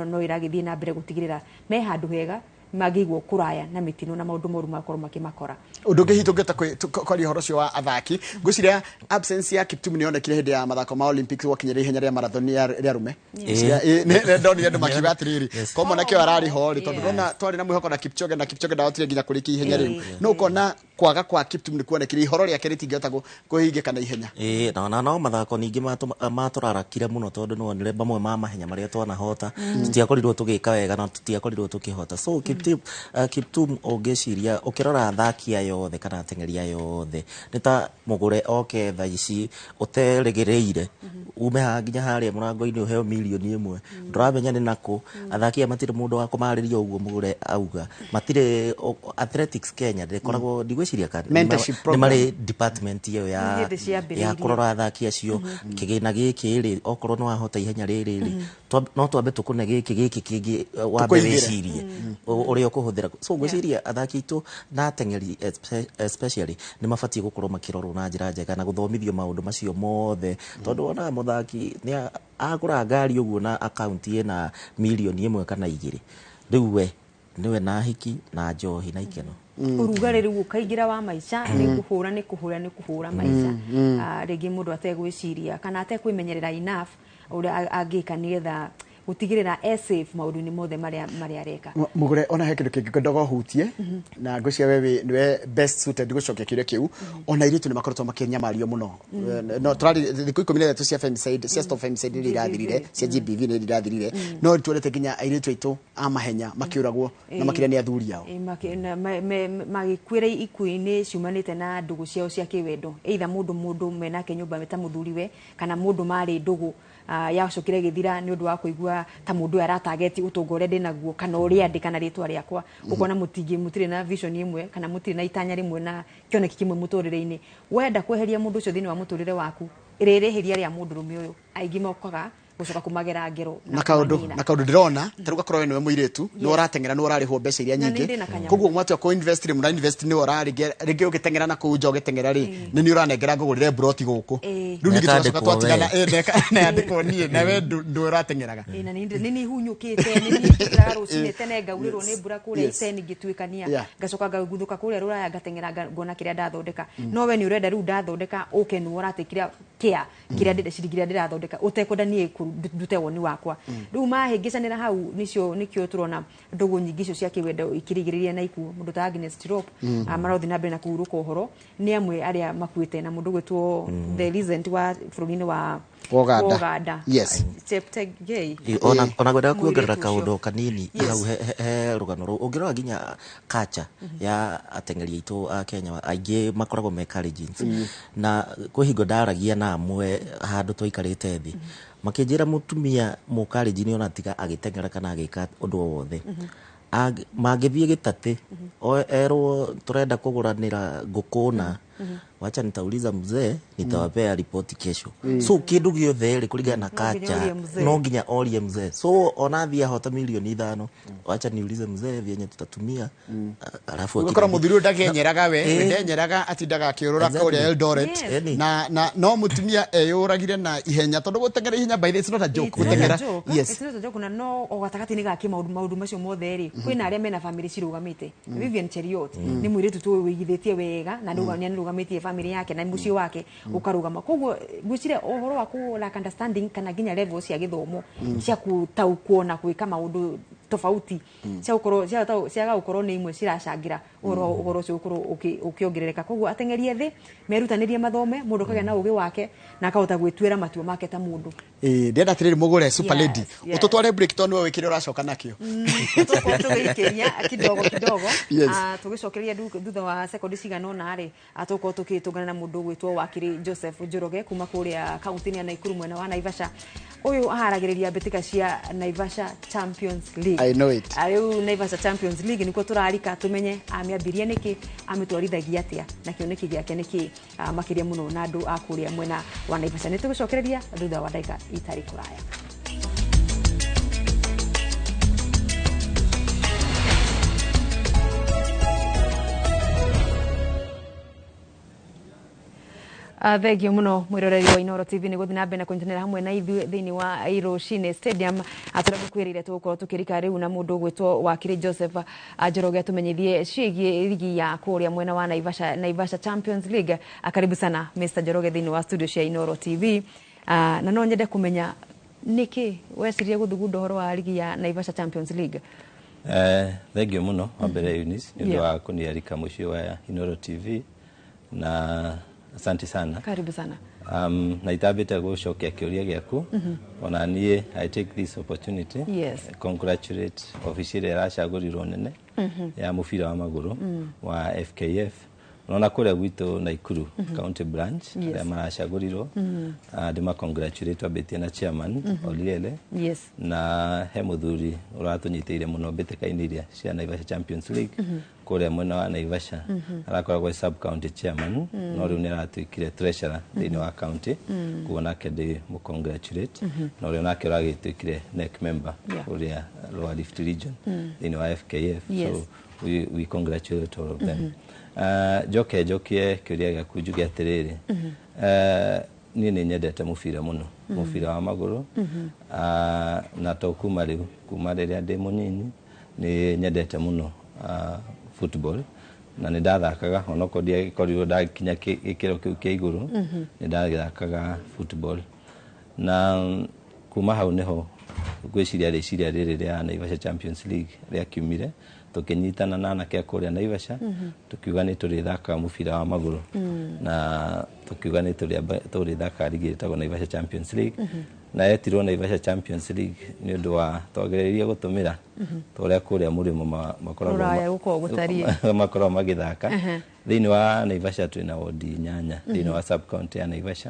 no ĩragĩthiĩ na mbere gũtigĩrĩra me handũ hega mangĩigwo kũraya na mĩtino na maũndũ moru makorwo makĩmakora.
Ũndũ ũngĩ hihi tũngĩhota kwaria ũhoro ũcio wa athaki, ngwĩciria absence ya Kiptum nĩ yonekire hĩndĩ ya mathako ma Olympics gwakinyĩra ihenya rĩa marathon rĩa arũme. Ngwĩciria, nĩ ndonire andũ makiuga atĩrĩrĩ, ko mwanake ũyũ ararĩ ho rĩ, tondũ ndona twarĩ na mwĩhoko na Kipchoge, na Kipchoge ndahotire nginya kũrĩkia ihenya rĩu, no ũkona kwaga kwa Kiptum nĩ kuonekire, ihoro rĩake rĩtingĩhota kũhingĩka na ihenya.
Ĩĩ, na no mathako ningĩ matũrarakire mũno, tondũ nĩwonire mamwe ma mahenya marĩa twanahota tũtiakorirwo tũgĩka wega na tũtiakorirwo tũkĩhota. So Kiptum, ũngĩciria ũkĩrora athaki aya othe kana ateng'eri aya othe, nĩ ta mũgũre oke thaa ici ũterĩgĩrĩire, ume haha nginya harĩa mũrango-inĩ ũheo mirioni 1, ndũramenya nĩ nakũ. Athaki aya matirĩ mũndũ wa kũmarĩria ũguo mũgũre auga matirĩ Athletics Kenya ndĩkoragwo, ndigwĩciria kana
Mentorship
nĩ
program.
marĩ department ĩyo ya
Nĩ hĩndĩ ciambĩrĩirie.
ya kũrora athaki acio, kĩgĩna gĩkĩ rĩ, okorwo nĩ wahota ihenya rĩrĩ rĩ, no twambe tũkũne gĩkĩ gĩkĩ kĩngĩ, wambe
Tũkũigĩre.
wĩcirie ũrĩa ũkũhũthĩra. So ngwĩciria athaki aitũ na ateng'eri especially nĩ mabatiĩ gũkorwo makĩrorwo na njĩra njega na gũthomithio maũndũ macio mothe, tondũ wonaga mũthaki nĩ agũra ngari ũguo na akaunti ĩna mirioni 1 kana 2, rĩu we nĩwe na hiki na njohi na ikeno.
Ũrugarĩ rĩu ũkaingĩra wa maica, nĩ kũhũra, nĩ kũhũra, nĩ kũhũra maica. Rĩngĩ mũndũ ategwĩciria kana atekwĩmenyerera enough ũrĩa angĩka nĩgetha gũtigĩrĩra e safe maũndũ-inĩ mothe marĩa areka.
Mũgũre, ona he kĩndũ kĩngĩ ngwendaga ũhutie, na ngwĩciria we nĩwe best suited gũcokia kĩũria kĩu. Ona airĩtu nĩ makoretwo makĩnyamario mũno. No tũrari thikũ 13 cia femicide, cia stop femicide nĩ irathirire, cia GBV nĩ irathirire, no tuonete nginya airĩtu aitũ a mahenya makĩũragwo na makĩria nĩ athuri ao.
Magĩkuĩra ikuũ-inĩ ciumanĩte na ndũgũ ciao cia kĩwendo, either mũndũ menake nyũmba ta mũthuriwe kana mũndũ marĩ ndũgũ, yacokire ĩgĩthira nĩ ũndũ wa kũigua ta mũndũ ũyũ aratageti ũtonga ũrĩa ndĩnaguo kana ũrĩa ndĩ kana rĩtwa rĩakwa. Ũkona mũtirĩ na vision ĩmwe kana mũtirĩ na itanya rĩmwe na kĩoneki kĩmwe mũtũrĩre-inĩ. Wenda kweheria mũndũ ũcio thĩinĩ wa mũtũrĩre waku, rĩrĩhĩria rĩa mũndũrũme ũyũ aingĩ mokaga gũcoka kũmagera ngero.
Na kaundu
kũmanina.
Na kaundu ndĩrona ta rĩu gakorwo we nĩwe mũirĩtu, nĩwe ũrateng'era, nĩwe ũrarĩhwo mbeca iria
Na nĩ
nyingĩ.
ndĩ na kanyamũ.
Koguo mwatua kũ invest rĩ, mũra invest nĩwe ũrarĩngĩ rĩngĩ ũgĩteng'era na kũu nja ũgĩteng'era rĩ, nĩ niĩ ũranengera ngũgũrĩre broti gũkũ. Rĩu ningĩ tũgacoka
Nĩkandĩkwo
twatigana
we.
nayandĩkwo niĩ na we ndũ ũrateng'eraga.
Ĩ, na nĩ niĩ hunyũkĩte, nĩ niĩ njũkĩraga rũcinĩ tene ngaurĩrwo nĩ mbura kũrĩa Iten ngĩtuĩkania, ngacoka ngaguthũka kũrĩa rũraya ngateng'era ngona kĩrĩa ndathondeka. No we nĩ ũrenda rĩu ndathondeka ũke nĩwe ũratekĩra kĩa kĩrĩa ciringi iria ndĩrathondeka ũtekwenda niĩ ndute woni wakwa. Rĩu mahĩngĩcanĩra hau, nĩcio nĩkĩo tũrona ndũgũ nyingĩ icio cia kĩwendo ikĩrigĩrĩria na ikuũ. Mũndũ ta Agnes Tirop, marathiĩ na mbere na kũhurũka ũhoro, nĩ amwe arĩa makuĩte, na mũndũ ũgwĩtwo the recent wa bũrũri-inĩ wa
Uganda.
Uganda.
Yes.
Cheptegei.
Ona ngwendaga kuongerera
Mũirĩtu ũcio.
Kaũndũ kanini
Yes.
hau he rũgano rũu ũngĩrora nginya kacha ya ateng'eri aitũ a Kenya aingĩ makoragwo me Kalenjins, na kwĩ hingo ndaragia na amwe handũ twaikarĩte thĩ makĩnjĩra mũtumia mũkalenjini ona tiga agĩteng'era kana agĩka ũndũ o wothe, mangĩthiĩ gĩtatĩ erwo tũrenda kũgũranĩra ngũkũ na wacha nitauliza mzee, nitawapea ripoti kesho. So kĩndũ gĩothe rĩ kũringana na
No nginya
kacha
ũrie mzee.
No nginya orie mzee. So ona athiĩ ahota 5 milioni, wacha niulize mzee vyenye tutatumia, alafu
Ũgakora
akirudi.
Mũthuri ũyũ ndakenyeraga we.
Eh.
Ndenyeraga atindaga akĩũrũra
Exactly.
kũrĩa Eldoret.
Yes.
Eni.
Na no mũtumia eyũragire na ihenya tondũ gũteng'era ihenya, by the way, it's not a joke.
It's not a
Gũteng'era
joke.
yes.
It's not a joke, na no o gatagatĩ-inĩ gake maũndũ macio mothe rĩ, kwĩna arĩa mena bamĩrĩ cirũgamĩte. Vivian Cheruiyot nĩ mũirĩtu tũĩ wĩigithĩtie wega na nĩ arũgamĩtie bamĩrĩ yake na mũciĩ wake ũkarũgama. Koguo ngwĩciria ũhoro wa kũ lack understanding kana nginya level cia gĩthomo cia gũtaũkwo na gwĩka maũndũ tofauti cia gũkorwo ciaga gũkorwo nĩ imwe ciracangĩra ũhoro ũcio gũkorwo ũkĩongerereka. Koguo ateng'eri ethĩ merutanĩrie mathome, mũndũ akagĩa na ũgĩ wake na akahota gwĩtuĩra matua make ta mũndũ.
Ĩĩ, ndĩrenda atĩrĩrĩ mũgũre super
Yes,
lady.
Yes.
Ũtũtware break tondũ nĩwe wĩkĩre ũracoka nakĩo.
Tũkorwo tũgĩikĩria kidogo kidogo.
Yes.
Ah, tũgĩcokeria thutha wa sekondi cigana ũna rĩ, tũgũkorwo tũgĩtũngana na mũndũ ũgwĩtwo wakiri Joseph Njoroge kuma kũrĩa kaunti-inĩ ya Naikuru mwena wa Naivasha. Ũyũ aharagĩrĩria mbĩtĩka cia Naivasha Champions League.
I know it.
Ah, rĩu Naivasha Champions League nĩkuo tũrarika tũmenye amĩambirie nĩkĩ, amĩtwarithagia atĩa, na kĩoneki gĩake nĩkĩ, makĩria mũno na andũ a kũrĩa mwena wa Naivasha. Nĩ tũgũcokereria thutha wa ndagĩka itarĩ kũraya. Thengio muno mwiroreri wa Inoro TV nĩ gũthiĩ na mbere na kũnyitanĩra hamwe na ithuĩ thĩinĩ wa Rũcinĩ Stadium. Tũrĩa ngũkwĩrĩire tũgũkorwo tũkĩrika rĩu na mũndũ ũgwĩtwo wakiri Joseph Njoroge atũmenyithie ciĩgiĩ ligi ya kũrĩa mwena wa Naivasha, Naivasha Champions League. Karibu sana Mr. Njoroge thĩinĩ wa studio cia Inoro TV. Na no nyende kũmenya nĩkĩ wecirie gũthugunda ũhoro wa ligi ya Naivasha Champions League.
Thengio muno wa mbere Eunice nĩ ũndũ wa kũniarika mũciĩ wa Inoro TV na asante sana.
Karibu sana.
Na itambĩte gũcokia kĩũria gĩaku, ona niĩ I take this opportunity congratulate obici ĩrĩa ĩracagũrirwo nene ya mũbira wa magũrũ wa FKF unaona kũrĩa gwitũ Naikuru county branch arĩa maracagũrirwo. Ndĩma congratulate wambĩtie na chairman Oliele na he mũthuri ũratũnyitĩire mũno mbĩtĩka-inĩ iria cia Naivasha Champions League kũrĩa mwena wa Naivasha, arakoragwo sub county chairman no rĩu nĩ aratuĩkire treasurer thĩinĩ wa county, kuo nake ndĩ mũ congratulate, na ũrĩa nake ũragĩtuĩkire NEC member ũrĩa Lower Rift Region thĩinĩ wa FKF. So we congratulate all of them. Njoke njokie kĩũria gĩaku njuge atĩrĩrĩ, niĩ nĩ nyendete mũbira mũno, mũbira wa magũrũ, na to kuma rĩu, kuma rĩrĩa ndĩ mũnini nĩ nyendete mũno football, na nĩ ndathakaga onokorwo ndiagĩkorirwo ndakinya gĩkĩro kĩu kĩa igũrũ, nĩ ndathakaga football, na kuma hau nĩho ngwĩciria rĩciria rĩrĩ rĩa Naivasha Champions League rĩakiumire. Tũkĩnyitana na anake a kũrĩa Naivasha tũkiuga nĩ tũrĩthakaga mũbira wa magũrũ na tũkiuga nĩ tũrĩthakaga ligi ĩtagwo Naivasha Champions League, na yetirwo Naivasha Champions League nĩ ũndũ wa twagererie gũtũmĩra ta ũrĩa kũrĩa mũrĩmo makoragwo
Rũraya gũkoragwo gũtariĩ.
Makoragwo magĩthaka. Thĩinĩ wa Naivasha twĩna wodi inyanya thĩinĩ wa sub county ya Naivasha.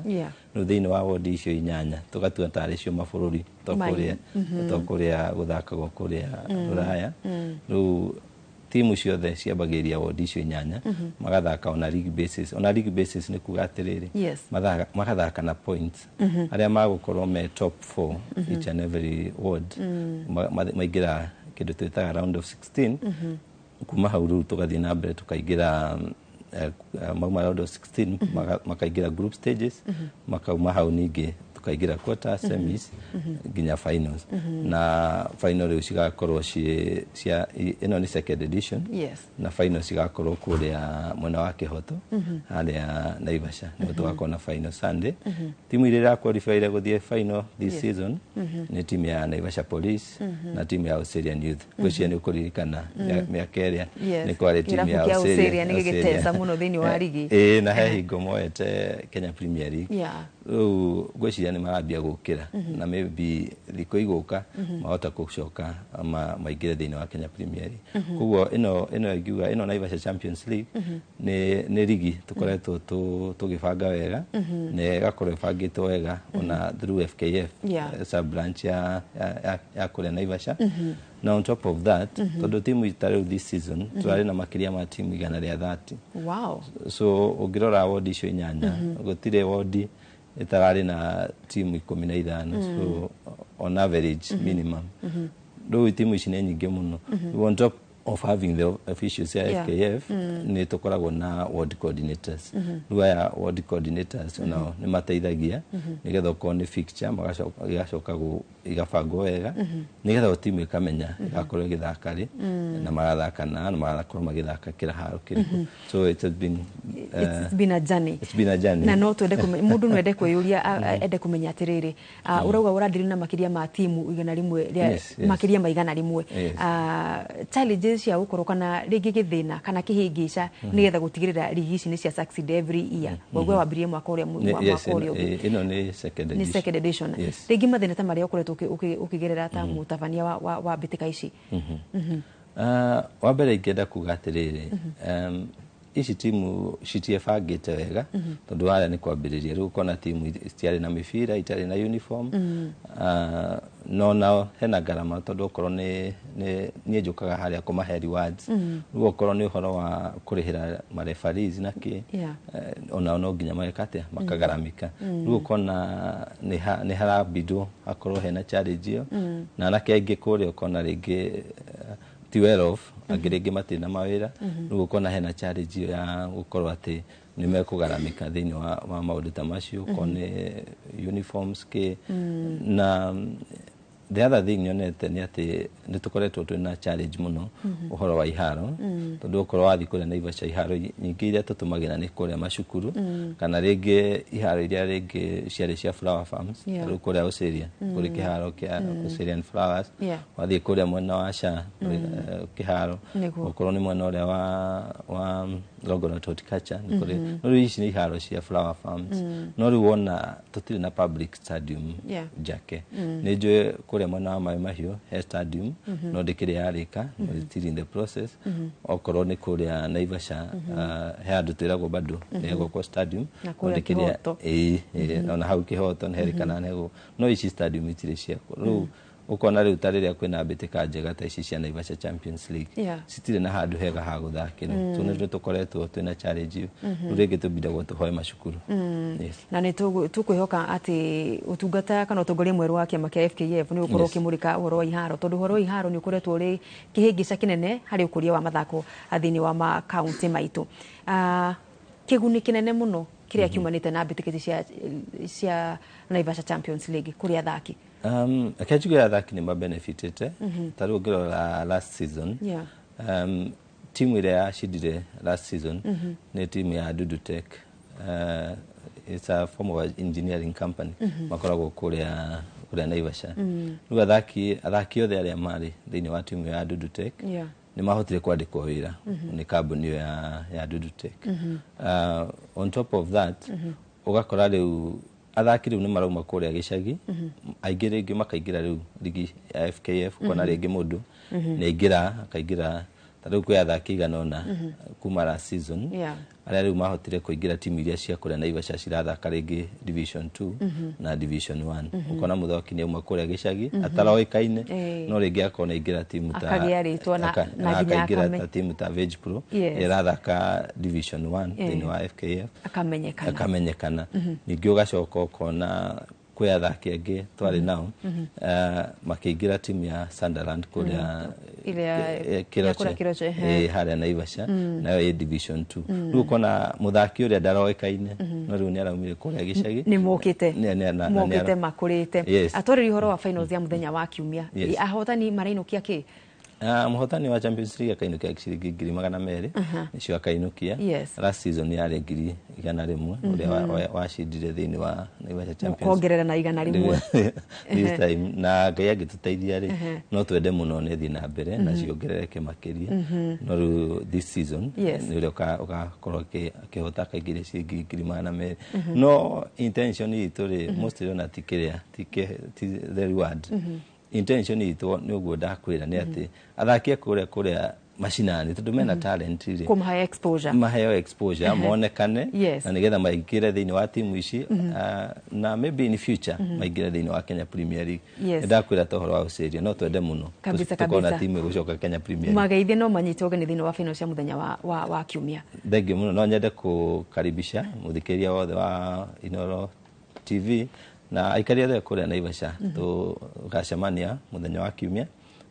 Rĩu thĩinĩ wa wodi icio inyanya tũgatua tarĩ cio mabũrũri to kũrĩa to kũrĩa gũthakagwo kũrĩa Rũraya. Rĩu timu ciothe ciambagĩrĩria wodi icio inyanya magathaka ona league basis. Ona league basis nĩ kuga atĩrĩrĩ, magathaka na points, arĩa magũkorwo me top 4 each and every ward maingĩra kĩndũ twĩtaga round of 16. Kuma hau rĩu tũgathiĩ na mbere tũkaingĩra mauma round of 16 makaingĩra group stages, makauma hau ningĩ tũkaingĩra quarter, semis nginya finals, na final rĩu cigakorwo ciĩ cia ĩno nĩ second edition, na final cigakorwo kũrĩa mwena wa Kĩhoto harĩa Naivasha nĩho tũgakorwo na final Sunday. Timu iria iraqualifyire gũthiĩ final this season nĩ timu ya Naivasha Police na timu ya Oserian Youth. Ngwĩciria nĩ ũkũririkana mĩaka ĩrĩa nĩ kwarĩ timu ya
Kĩrabu kĩa
Oserian.
Oserian nĩ gĩgĩtesa mũno thĩinĩ wa rigi.
Ĩĩ, na he hingo moete Kenya Premier League. Rĩu ngwĩciria nĩ marambia gũkĩra na maybe thikũ igũka mahota gũcoka maingĩre thĩinĩ wa Kenya Premier League. Koguo ĩno ingiuga ĩno Naivasha Champions League nĩ rigi tũkoretwo tũgĩbanga wega na ĩgakorwo ĩbangĩtwo wega ona through FKF, sub branch ya kũrĩa Naivasha. Na on top of that, tondũ timu ta rĩu this season tũrarĩ na makĩria ma timu 130. So ũngĩrora wodi icio 8, gũtirĩ wodi ĩtararĩ na timu 15, so on average minimum rĩu timu ici nĩ nyingĩ mũno. Rĩu on top of having the officials ya FKF, nĩ tũkoragwo na ward coordinators. Rĩu aya ward coordinators onao nĩ mateithagia nĩgetha okorwo nĩ fixture magacoka igacoka igabangwo wega nĩgetha o timu ĩkamenya ĩgakorwo ĩgĩthaka rĩ na marathaka na marakorwo magĩthaka kĩharo kĩrĩkũ. So it has been
It's been a journey.
It's been a journey.
Na no twende mũndũ no ende kwĩyũria, ende kũmenya atĩrĩrĩ, ũrauga ũradiri na makĩria ma timu 100 rĩa
Yes.
makĩria ma 100.
Yes.
Challenges cia gũkorwo kana rĩngĩ gĩthĩna kana kĩhĩngĩca nĩgetha gũtigĩrĩra rigi ici nĩ cia succeed every year, waigua wambirie mwaka ũrĩa
Yes,
mwaka ũrĩa ũngĩ.
Ĩno nĩ second
Nĩ
edition.
second edition.
Yes.
Rĩngĩ mathĩna ta marĩa ũkoretwo ũkĩgerera ta mũtabania wa mbĩtĩka ici?
Wa mbere ingĩenda kuga atĩrĩrĩ, ici timu citiebangĩte wega tondũ harĩa nĩ kwambĩrĩria. Rĩu ũkona timu citiarĩ na mĩbira, itarĩ na uniform. No nao hena ngarama tondũ okorwo nĩ niĩ njũkaga harĩa kũmahe rewards, rĩu okorwo nĩ ũhoro wa kũrĩhĩra mareferees na kĩ, onao no nginya mageka atĩa, makagaramika. Rĩu ũkona nĩ harabindwo hakorwo hena challenge ĩyo, na anake aingĩ kũrĩa ũkona rĩngĩ ti well off, angĩ rĩngĩ matirĩ na mawĩra. Rĩu ũkona hena challenge ĩyo ya gũkorwo atĩ nĩ mekũgaramika thĩinĩ wa maũndũ ta macio, okorwo nĩ uniforms kĩ. Na the other thing nyonete nĩ atĩ nĩ tũkoretwo twĩna challenge mũno ũhoro wa iharo, tondũ okorwo wathiĩ kũrĩa Naivasha, iharo nyingĩ iria tũtũmagĩra nĩ kũrĩa macukuru kana rĩngĩ iharo iria rĩngĩ ciarĩ cia flower farms. Rĩu kũrĩa Osirian kũrĩ kĩharo kĩa Osirian Flowers. Wathiĩ kũrĩa mwena wa Sha kĩharo, okorwo nĩ mwena ũrĩa wa Longonot Horticulture nĩ kũrĩ, no rĩu ici nĩ iharo cia flower farms. No rĩu wona tũtirĩ na public stadium njake. Nĩ njũĩ kũrĩa mwena wa Maĩ Mahiũ he stadium, no ndĩkĩrĩ yarĩka, no it's still in the process. Okorwo nĩ kũrĩa Naivasha, he handũ twĩragwo bado nĩ hegwakwo stadium.
Na
no
kũrĩa Kĩhoto.
Ĩĩ, ona hau Kĩhoto nĩ herĩkana nĩ hegũ, no ici stadium itirĩ ciakwo. Rĩu ũkona rĩu ta rĩrĩa kwĩna mbĩtĩka njega ta ici cia Naivasha Champions League, citirĩ na handũ hega ha gũthakĩrwo. So nĩ tũkoretwo twĩna challenge ĩyo. Rĩu rĩngĩ tũbindagwo tũhoe macukuru. Yes.
Na nĩ tũkwĩhoka atĩ ũtungata kana ũtongoria mwerũ wa kĩama kĩa FKF nĩ ũgũkorwo ũkĩmũrĩka ũhoro wa iharo, tondũ ũhoro wa iharo nĩ ũkoretwo ũrĩ kĩhĩngĩca kĩnene harĩ ũkũria wa mathako thĩinĩ wa makaunti maitũ. Kĩguni kĩnene mũno kĩrĩa kiumanĩte na mbĩtĩka ici cia Naivasha Champions League kũrĩ athaki?
Reke njuge athaki nĩ mabenefitĩte. Ta rĩu ũngĩrora last season, timu ĩrĩa yacindire last season nĩ timu ya Dudu Tech. It's a form of engineering company makoragwo kũrĩa Naivasha. Rĩu athaki othe arĩa marĩ thĩinĩ wa timu ya Dudu Tech nĩ mahotire kwandĩkwo wĩra nĩ kambuni ĩyo ya Dudu Tech. On top of that, ũgakora rĩu athaki rĩu nĩ marauma kũrĩa gĩcagi, aingĩ rĩngĩ makaingĩra rĩu ligi ya FKF. Ũkona rĩngĩ mũndũ nĩ aingĩra, akaingĩra. Ta rĩu kwĩ athaki igana ũna kuma last season arĩa rĩu mahotire kũingĩra timu iria cia kũrĩa Naivasha cirathaka rĩngĩ division 2 na division 1. Ũkona mũthaki nĩ auma kũrĩa gĩcagi ataroĩkaine, no rĩngĩ akorwo nĩ aingĩra timu ta
Akagĩa rĩtwa na nginya
akaingĩra ta timu ta Veg Pro ĩrĩa ĩrathaka division 1 thĩinĩ wa FKF,
akamenyekana.
Akamenyekana. Ningĩ ũgacoka ũkona kwĩ athaki angĩ twarĩ nao makĩingĩra timu ya Sunderland kũrĩa
Ĩrĩa
Kiroche.
ya kũrĩa Kiroche, ehe.
Harĩa Naivasha, nayo ĩ division 2. Rĩu ũkona mũthaki ũrĩa ndaroĩkaine, no rĩu nĩ araumire kũrĩa gĩcagi.
Nĩ mokĩte
na
mokĩte makũrĩte.
Yes.
Atwarĩri ũhoro wa finals ya mũthenya wa kiumia. Ahotani marainũkia kĩ?
Mũhotani wa Champions League akainukia ciringi 200,000, nĩcio akainukia. Last season yarĩ 100,000 ũrĩa wacindire thĩinĩ wa Naivasha Champions.
Kuongerera na 100.
This time, na Ngai angĩtũteithia rĩ, no twende mũno nĩ thiĩ na mbere na ciongerereke makĩria, no rĩu this season nĩ ũrĩa ũgakorwo akĩhota akaingĩria ciringi 200,000. No intention itũ rĩ, mostly ona ti kĩrĩa, ti the reward. Intention itũ nĩ ũguo ndakwĩra, nĩ atĩ athaki a kũrĩa macinani, tondũ mena talent rĩ,
Kũmahe exposure.
Maheo exposure, monekane, na nigetha maingĩre thĩinĩ wa timu ici, na maybe in future maingĩre thĩinĩ wa Kenya Premier League. Nĩndakwĩra ta ũhoro wa Australia, no twende mũno tũkona timu ĩgũcoka Kenya Premier League.
Mageithie no manyite ũgeni thĩinĩ wa final cia mũthenya wa kiumia.
Thengiũ mũno. No nyende kũkaribisha mũthikĩrĩria wothe wa Inoro TV na aikari othe kũrĩa Naivasha. Tũgacemania mũthenya wa kiumia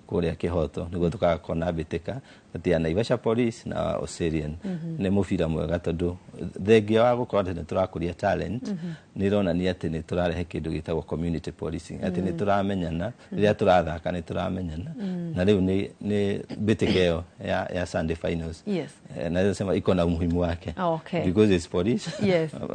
kũrĩa Kĩhoto nĩguo tũgakorwo na mbĩtĩka kati ya Naivasha Police na Oserian. Nĩ mũbira mwega, tondũ thengia wa gũkorwo atĩ nĩ tũrakũria talent, nĩ ĩronania atĩ nĩ tũrarehe kĩndũ gĩtagwo community policing, atĩ nĩ tũramenyana rĩrĩa tũrathaka, nĩ tũramenyana. Na rĩu nĩ mbĩtĩka ĩyo ya Sunday finals. Naweza sema iko na umuhimu wake because it's police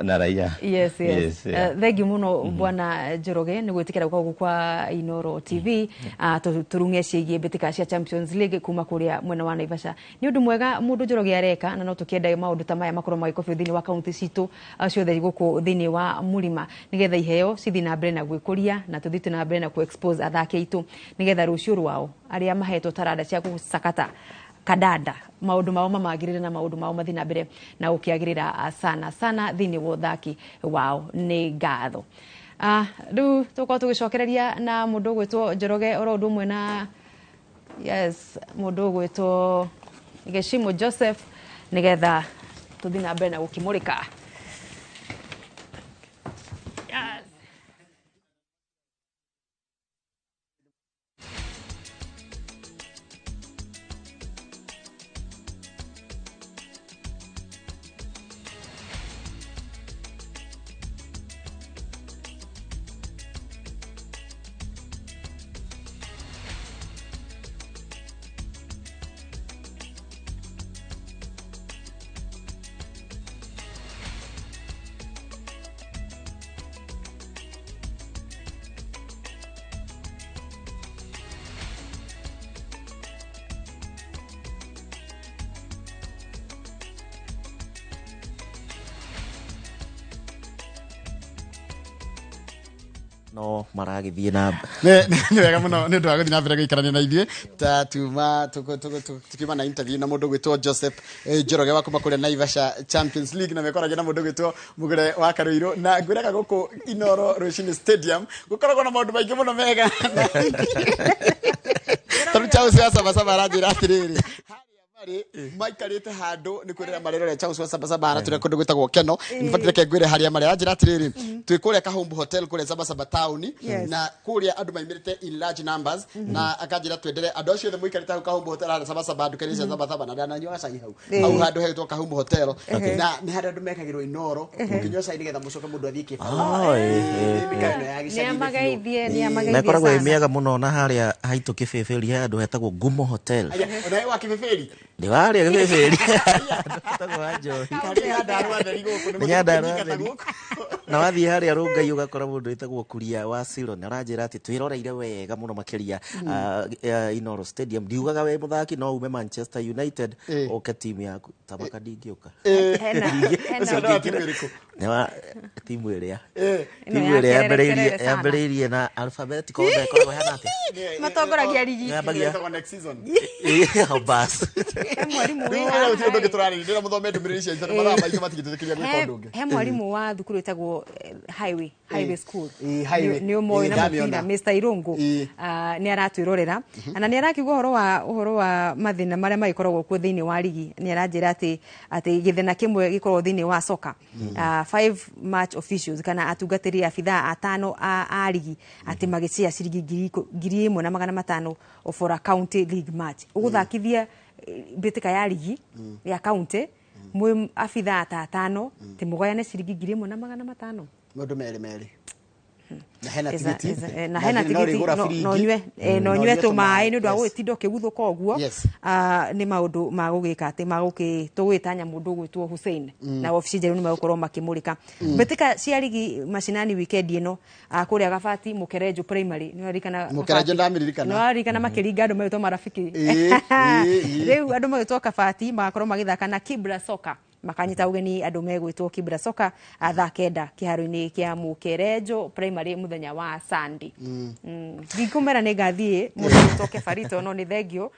na raia.
Yes.
Yes, yeah.
Thengiũ mũno, Bwana Njoroge, nĩ gwĩtĩkĩra gũka gũkũ kwa Inoro TV, tũrung'e ciĩgiĩ mbĩtĩka cia Champions League kuma kũrĩa mwena wa Naivasha. Nĩ ũndũ mwega mũndũ Njoroge areka, na no tũkĩenda maũndũ ta maya makorwo magĩkobio thĩinĩ wa kaunti citũ ciothe gũkũ thĩinĩ wa mũrima, nĩgetha iheo cithiĩ na mbere na gwĩkũria, na tũthiĩ na mbere na ku-expose athaki aitũ, nĩgetha rũciũ rwao arĩa mahetwo taranda cia gũcakata kandanda, maũndũ mao mamagĩrĩre na maũndũ mao mathiĩ na mbere na gũkĩagĩrĩra sana sana thĩinĩ wa ũthaki wao. Nĩ ngatho. Rĩu tũkorwo tũgĩcokereria na mũndũ ũgwĩtwo Njoroge oro ũndũ ũmwe na, yes, mũndũ ũgwĩtwo Gĩcimo Joseph, nĩgetha tũthiĩ na mbere na gũkĩmũrĩka. Yes.
No maragĩthiĩ na
Nĩ wega mũno nĩ ũndũ wa gũthiĩ na mbere gũikarania na ithuĩ. Ta tuma tukiuma na interview na mũndũ ũgwĩtwo Joseph Njoroge wa kuma kũrĩa Naivasha Champions League, na mekoragia na mũndũ ũgwĩtwo Mũgũre wa Karũirũ, na ngwĩraga gũkũ Inoro Rũcinĩ Stadium gũkoragwo na maũndũ maingĩ mũno mega, tondũ Charles wa Sabasaba aranjĩra atĩrĩrĩ, harĩa marĩ maikarĩte handũ nĩ kwĩrĩra marerore. Charles wa Sabasaba aratũrĩa kũndũ gwĩtagwo Keno. In fact, reke ngwĩre harĩa marĩ. Aranjĩra atĩrĩrĩ, twĩ kũrĩa Kahumbu Hotel kũrĩa Sabasaba town, na kũrĩa andũ maimĩrĩte in large numbers, na akanjĩra twendere andũ acio othe mũikarĩte hau Kahumbu Hotel harĩa Sabasaba, nduka-inĩ cia Sabasaba, na ndananyua cai hau hau handũ hetwo Kahumbu Hotel, na nĩ harĩa andũ mekagĩrwo Inoro mũkĩnyua cai nĩgetha mũcoke mũndũ athiĩ kĩbara.
Ah, ĩ,
Mĩkawa ĩno ya gĩcagi-inĩ biũ.
Nĩamageithie,
Na
nĩamageithie
ĩkoragwo ĩ
sana.
mĩega mũno, na harĩa haitũ Kĩbĩbĩri he handũ hetagwo Ngumo Hotel.
Aya, ona wa Kĩbĩbĩri.
Ndĩ warĩa Kĩbĩbĩri, handũ hetagwo wa njohi.
Harĩ Nyandarũa theri gũkũ, nĩ
Nĩ Nyandarũa
mũthiĩ
theri.
gũkũ.
Na wathiĩ harĩa Rũngai ũgakora mũndũ wĩtagwo Kuria wa Silon aranjĩra atĩ twĩroreire wega mũno makĩria Inoro Stadium. Ndiugaga we mũthaki no ume Manchester United ũke timu yaku tamaka, ndingĩũka.
Hena
Ũcio nĩ wa timu ĩrĩkũ?
Nĩ wa timu ĩrĩa
Ĩno
timu
ya
ĩrĩa
kelele,
yambĩrĩirie
kelele sana.
yambĩrĩirie na alphabetical order, ĩkoragwo ĩhana atĩa?
Matongoragia rigi.
Yambagia
Ĩtagwo next season.
Oh, bas.
He mwarimũ
Rĩu
wĩ
ũrĩa gũtirĩ
haha
ũndũ ũngĩ tũrarĩrĩria, ndĩra mũthome ndũmĩrĩri cia tondũ mathaa maitũ matingĩtũtĩkĩria gwĩka ũndũ ũngĩ.
He mwarimũ wa thukuru ĩtagwo Highway School.
Highway.
Nĩ ũmoĩ na
Ndamĩona.
mũbira Mr Irungu. Nĩ aratwĩrorera na nĩ arakiuga ũhoro wa mathĩna marĩa magĩkoragwo kuo thĩinĩ wa rigi. Nĩ aranjĩra atĩ gĩthĩna kĩmwe gĩkoragwo thĩinĩ wa soka, five match officials kana atungatĩri abithaa atano a rigi, atĩ magĩcia ciringi 1,500 for a county league match. Ũgũthakithia mbĩtĩka ya rigi ya county mwĩ abithaa ta atano, ti mũgayane ciringi 1,500.
Mũndũ merĩ merĩ. Na hena tigiti.
Na hena
no
tigiti
ũrĩgũra
no
biringi.
no nyue no
No
nyue
nyue
tũmaĩ
tũmaĩ,
nĩ ũndũ wa
yes.
gũgĩtinda ũkĩguthũka ũguo.
Yes.
Nĩ maũndũ ma gũgĩka atĩ magũkĩ tũgwĩtanya mũndũ ũgwĩtwo Hussein na wabici njerũ nĩ megũkorwo makĩmũrĩka mbĩtĩka cia rigi macinani weekend ĩno, kũrĩa Gabati Mũkerenjo Primary nĩ ũraririkana?
Mũkerenjo ndamĩririkana.
Nĩ ũraririkana makĩringa andũ magĩtwo marafiki?
Ĩĩ, ĩĩ, ĩĩ.
Rĩu andũ magĩtwo Kabati magakorwo magĩthaka na Kibra Soka, makanyita ũgeni andũ megwĩtwo Kibra Soka thaa 9 kĩharo-inĩ kĩa Mũkerenjo Primary mũthenya wa Sunday. Ndikũmera nĩ ngathiĩ mũndũ ũgwĩtwo Kebarito, no nĩ thengio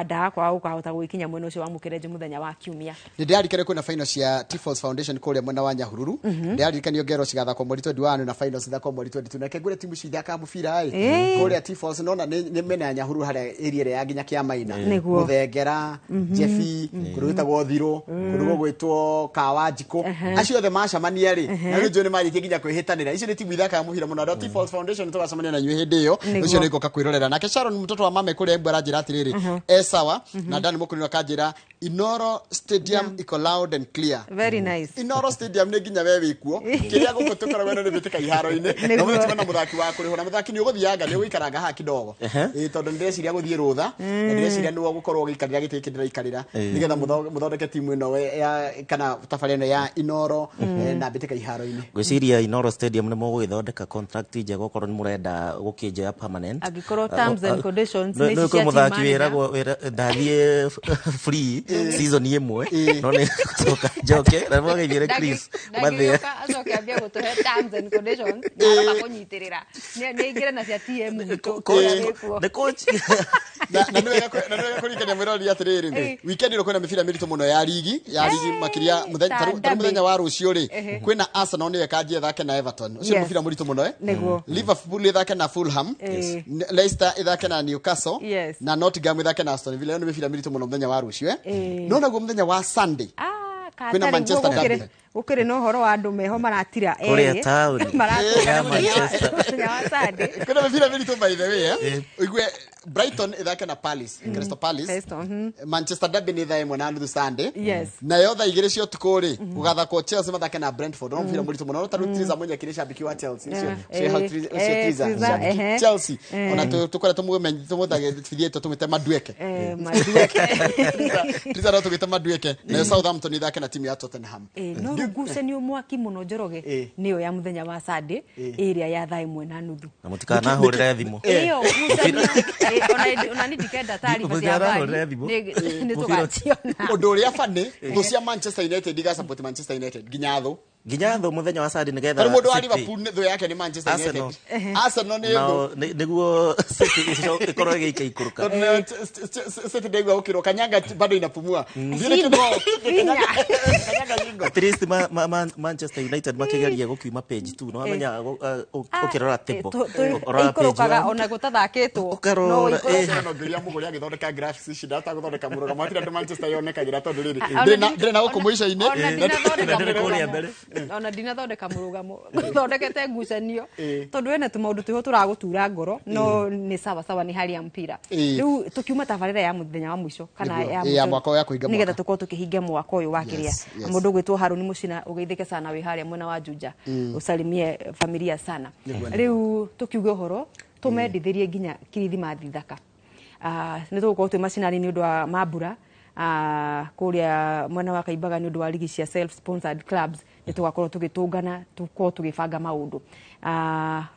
ndagakwaga gũkahota gũgĩkinya mwena ũcio wa Mũkerenjo mũthenya wa Kiumia.
Nä ndärarikane kwä na final cia Tifos Foundation kå rä a mwena wa Nyahururu. Ndärarikanio ngero cigathakwo mweri 21 na final cithakwo mweri 22, na kengure timu cithakaga mũbira ĩ kå rä a Tifos nona nä mena ya Nyahururu harĩa area ĩrĩa ya nginya Kĩamaina.
Nĩguo.
Mũthengera Jebi kũndũ gwĩtagwo Thirũ, kũndũ gũgwĩtwo Kawanjikũ, acio othe macemania rĩ na rĩu njũĩ nĩ marĩkie nginya kwĩhĩtanĩra. Icio nĩ timu ithakaga mũbira mũno. Andũ a Tifos Foundation tũgacemania na inyuĩ hĩndĩ ĩyo.
Nĩguo.
Ũcio nĩ ngoka kwĩrorera. Nake Sharon mtoto wa mame kũrĩa Embu aranjĩra atĩrĩrĩ, e sawa. Na Dan Mũkũrinũ akanjĩra Inoro Stadium iko loud and clear.
Very nice.
Inoro Stadium nĩ nginya we wĩkuo kĩrĩa gũkũ tũkoragwo ĩno nĩ mbĩtĩka iharo-inĩ na
Nĩguo.
mũthĩ na mũthaki wa kũrĩhwo na mũthaki nĩ ũgũthianga nĩ ũgũikaranga haha kidogo. Ĩĩ, tondũ nĩ ndĩreciria gũthiĩ rũtha na ndĩreciria nĩwe ũgũkorwo ũgĩikarĩra gĩtĩ gĩkĩ ndĩraikarĩra nĩgetha mũthondeke timu ĩno ya kana tabarĩra ĩno ya Inoro na mbĩtĩka iharo-inĩ.
Ngwĩciria Inoro Stadium nĩ mũgũgĩthondeka contract njega okorwo nĩ mũrenda gũkĩnjoya permanent.
Angĩkorwo terms and conditions nĩ
nĩ
ici
kwĩ
cia team
mũthaki
manager.
wĩragwo ndathiĩ free season ĩmwe no nĩ gũcoka njoke na mwageithire Chris mathĩa.
Ndangĩgĩũka acoke ambie gũtũhe terms and conditions na aroka kũnyitĩrĩra nĩ aingĩre na cia TM witũ kũrĩa wĩkuo.
The coach.
Na nĩ wega kũririkania mwĩroreri atĩrĩrĩ, weekend ĩno kwĩna mĩbira mĩritũ mũno ya ligi makĩria
ta
tarĩu mũthenya wa rũciũ rĩ
Ehe.
kwĩna Arsenal nĩyo ĩkanjia ĩthake na Everton, ũcio nĩ mũbira mũritũ mũno eh.
Nĩguo.
Liverpool ĩthake na Fulham.
Yes.
Leicester ĩthake na Newcastle.
Yes.
Na Nottingham ĩthake na Aston Villa. Ĩyo nĩ mĩbira mĩritũ mũno mũthenya wa rũciũ eh.
Eh.
No naguo mũthenya wa Sunday
Ah,
kwĩna
katarĩ
Manchester
guo
Derby.
gũkĩrĩ na ũhoro wa andũ meho maratira
Kũrĩa
erĩ.
taũni.
Maratũngana
Ya Manchester.
mũthenya wa Sunday.
Kwĩna mĩbira mĩritũ by the way eh. Ũigue Brighton ĩthake na Palace, Crystal Palace.
Crystal,
Manchester Derby nĩ 1:30 Sunday.
Yes.
Nayo 2:00 cia ũtukũ rĩ gũgathakwo Chelsea mathake na Brentford, no mũbira mũritũ mũno. No tarĩu Triza Munyeki nĩ cambiki wa Chelsea ũcio. Ũcio hau ũcio Triza
Triza,
shabiki Chelsea, ona tũkorĩa tũmũthagĩthie tũmwĩte Madueke.
Madueke.
Triza no tũgwĩte Madueke. Nayo Southampton ĩthake na timu ya Tottenham.
No ngucanio mwaki mũno Njoroge nĩyo ya mũthenya wa Sunday ĩrĩa ya 1:30.
Na mũtikanahũrĩre thimũ.
Ĩyo ngucanio ona ni ndikenda taarifa cia habari
Mũtikanahũrĩre thimũ.
nĩ tũgaciona.
Ũndũ ũrĩa bani thũ cia Manchester United igasupport Manchester United nginya thũ.
Nginya thũ mũthenya wa Sunday nĩgetha
Tarĩu mũndũ wa
City-
Liverpool thũ yake nĩ Manchester
Arsenal.
United, Arsenal nĩ thũ.
Nao nĩguo City ĩkorwo ĩgĩika ikũrũka.
Tondũ nayo City ndaigua gũkĩrwo kanyanga bado inapumua.
Shingo, hinya.
Kanyanga shingo.
At least Manchester United makĩgeria gũkiuma page 2 no wamenya ũkĩrora table ũroraga page
Ikũrũkaga
one.
ona gũtathakĩtwo
Ũkarora,
no ikũrũke.
No ngĩria mũgũri agĩthondeka graphics ici ndahota gũthondeka mũrũgamo hatirĩ andũ Manchester yonekagĩra tondũ rĩrĩ ndĩrĩ na gũkũ mũico-inĩ.
Ona ndinathondeka
Ndĩrĩ kũrĩa
mũrũgamo.
mbere.
Ona ndinathondeka mũrũgamo, thondekete ngucanio tondũ wena tũmaũndũ twĩho tũragũtura ngoro, no nĩ sawa sawa, nĩ hali ya mpira. Rĩu tũkiuma tabarĩra ya mũthenya wa mũico kana
Nĩguo.
ya
Ya
mũico,
mwaka ũyũ, ya kũhinga
nĩgetha
mwaka.
tũkorwo tũkĩhinga mwaka ũyũ wa kĩrĩa
Yes, yes.
mũndũ ũgwĩtwo Haruni Mũcina ũgeithĩke sana wĩ harĩa mwena wa Juja, ũsalimie familia sana. Rĩu tũkiuge ũhoro tũmendithĩrie nginya kirithimathi thaka. Nĩ tũgũkorwo twĩ macinani nĩ ũndũ wa mambura kũrĩa mwena wa Kaimbaga nĩ ũndũ wa ligi cia self sponsored clubs. Nĩ tũgakorwo tũgĩtũngana tũkorwo tũgĩbanga maũndũ.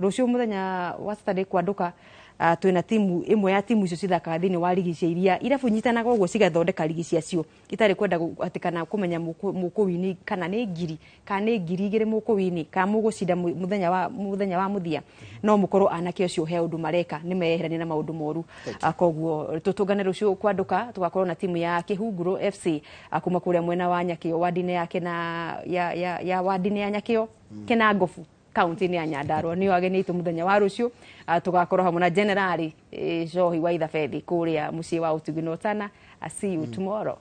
Rũciũ mũthenya wa Saturday kwandũka twĩna timu ĩmwe ya timu icio cithakaga thĩinĩ wa ligi cia iria irabu nyitanaga ũguo cigathondeka ligi ciacio itarĩ kwenda atĩ kana kũmenya mũkũwini kana nĩ ngiri kana nĩ 2,000 mũkũwini kana mũgũcinda mũthenya wa mũthia, no mũkorwo anake acio he ũndũ mareka nĩ meyeherania na maũndũ moru. Koguo tũtũngane rũciũ kwandũka tũgakorwo na timu ya Kĩhunguro FC kuma kũrĩa mwena wa Nyakĩo wadi-inĩ ya kena ya wadi-inĩ ya Nyakĩo Kĩnangobu kaunti-inĩ ya Nyandarua, nĩo ageni aitũ mũthenya wa rũciũ. Tũgakorwo hamwe na Generali Johi wa Ithabethi kũrĩa mũciĩ wa Ũtugi Notana. I see you tomorrow.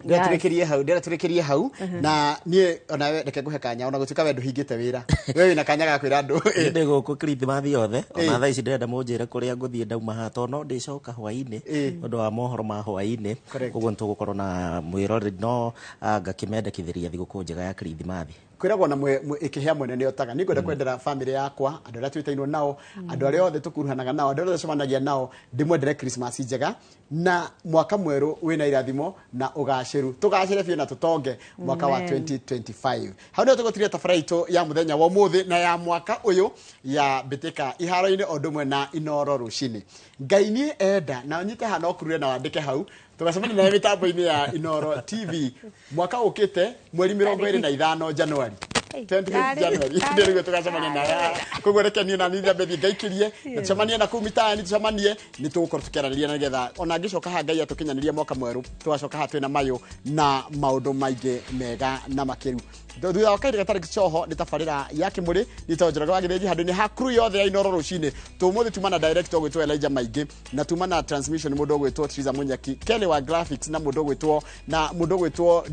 Ndĩratũrĩkĩrie hau, ndĩratũrĩkĩrie hau na niĩ onawe reke ngũhe kanya ona gũtuĩka we ndũhingĩte wĩra, we wĩna kanya ga kwĩra andũ.
Niĩ ndĩ gũkũ kirithimathi yothe ona
Ĩ.
thaa ici ndĩrenda mũnjĩre kũrĩa ngũthiĩ ndauma haha tondũ no ndĩcoka hwaĩ-inĩ
Ĩ.
ũndũ wa mohoro ma hwaĩ-inĩ.
Correct.
Koguo nĩ tũgũkorwo na mwĩroreri no ngakĩmendekithĩria thigũkũ njega ya kirithimathi.
Kwĩragwo na ĩkĩhĩa mwene nĩ otaga. Nĩ ngwenda kwendera family yakwa, andũ arĩa twĩtainwo nao, andũ arĩa othe tũkuruhanaga nao, andũ arĩa othe tũcemanagia nao, ndĩmwendere Christmas njega na mwaka mwerũ wĩna irathimo na ũgacĩru. Tũgacĩre biũ na tũtonge mwaka wa
Amen.
2025. Hau nĩho tũgũtiria tabarĩra itũ ya mũthenya wa ũmũthĩ na ya mwaka ũyũ ya mbĩtĩka iharo-inĩ o ũndũ ũmwe na Inoro rũcinĩ. Ngai niĩ enda na ũnyite haha na ũkurure na wandĩke hau, tũgacemania nawe mĩtambo-inĩ ya Inoro TV mwaka ũkĩte mweri 25 Januari, 25 January nĩguo tũgacemania nawe. Koguo reke niĩ na niĩ nyambe thiĩ ngaikirie na tũcemanie na kũu mitaani, tũcemanie nĩ tũgũkorwo tũkĩaranĩria na nĩgetha ona ngĩcoka haha Ngai atũkinyanĩria mwaka mwerũ, tũgacoka haha twĩna mayũ na maũndũ maingĩ mega na makĩru. Thutha wa kahinda gatarĩ coho nĩ tabarĩra ya kĩmũrĩ. Nĩtagwo Njoroge wa Gĩthĩnji handũ-inĩ ha crew yothe ya Inoro rũcinĩ. Tũmũthĩ tuma na director ũgwĩtwo Elijah Maingĩ, na tuma na transmission mũndũ ũgwĩtwo Triza Munyaki, Kelly wa graphics, na mũndũ ũgwĩtwo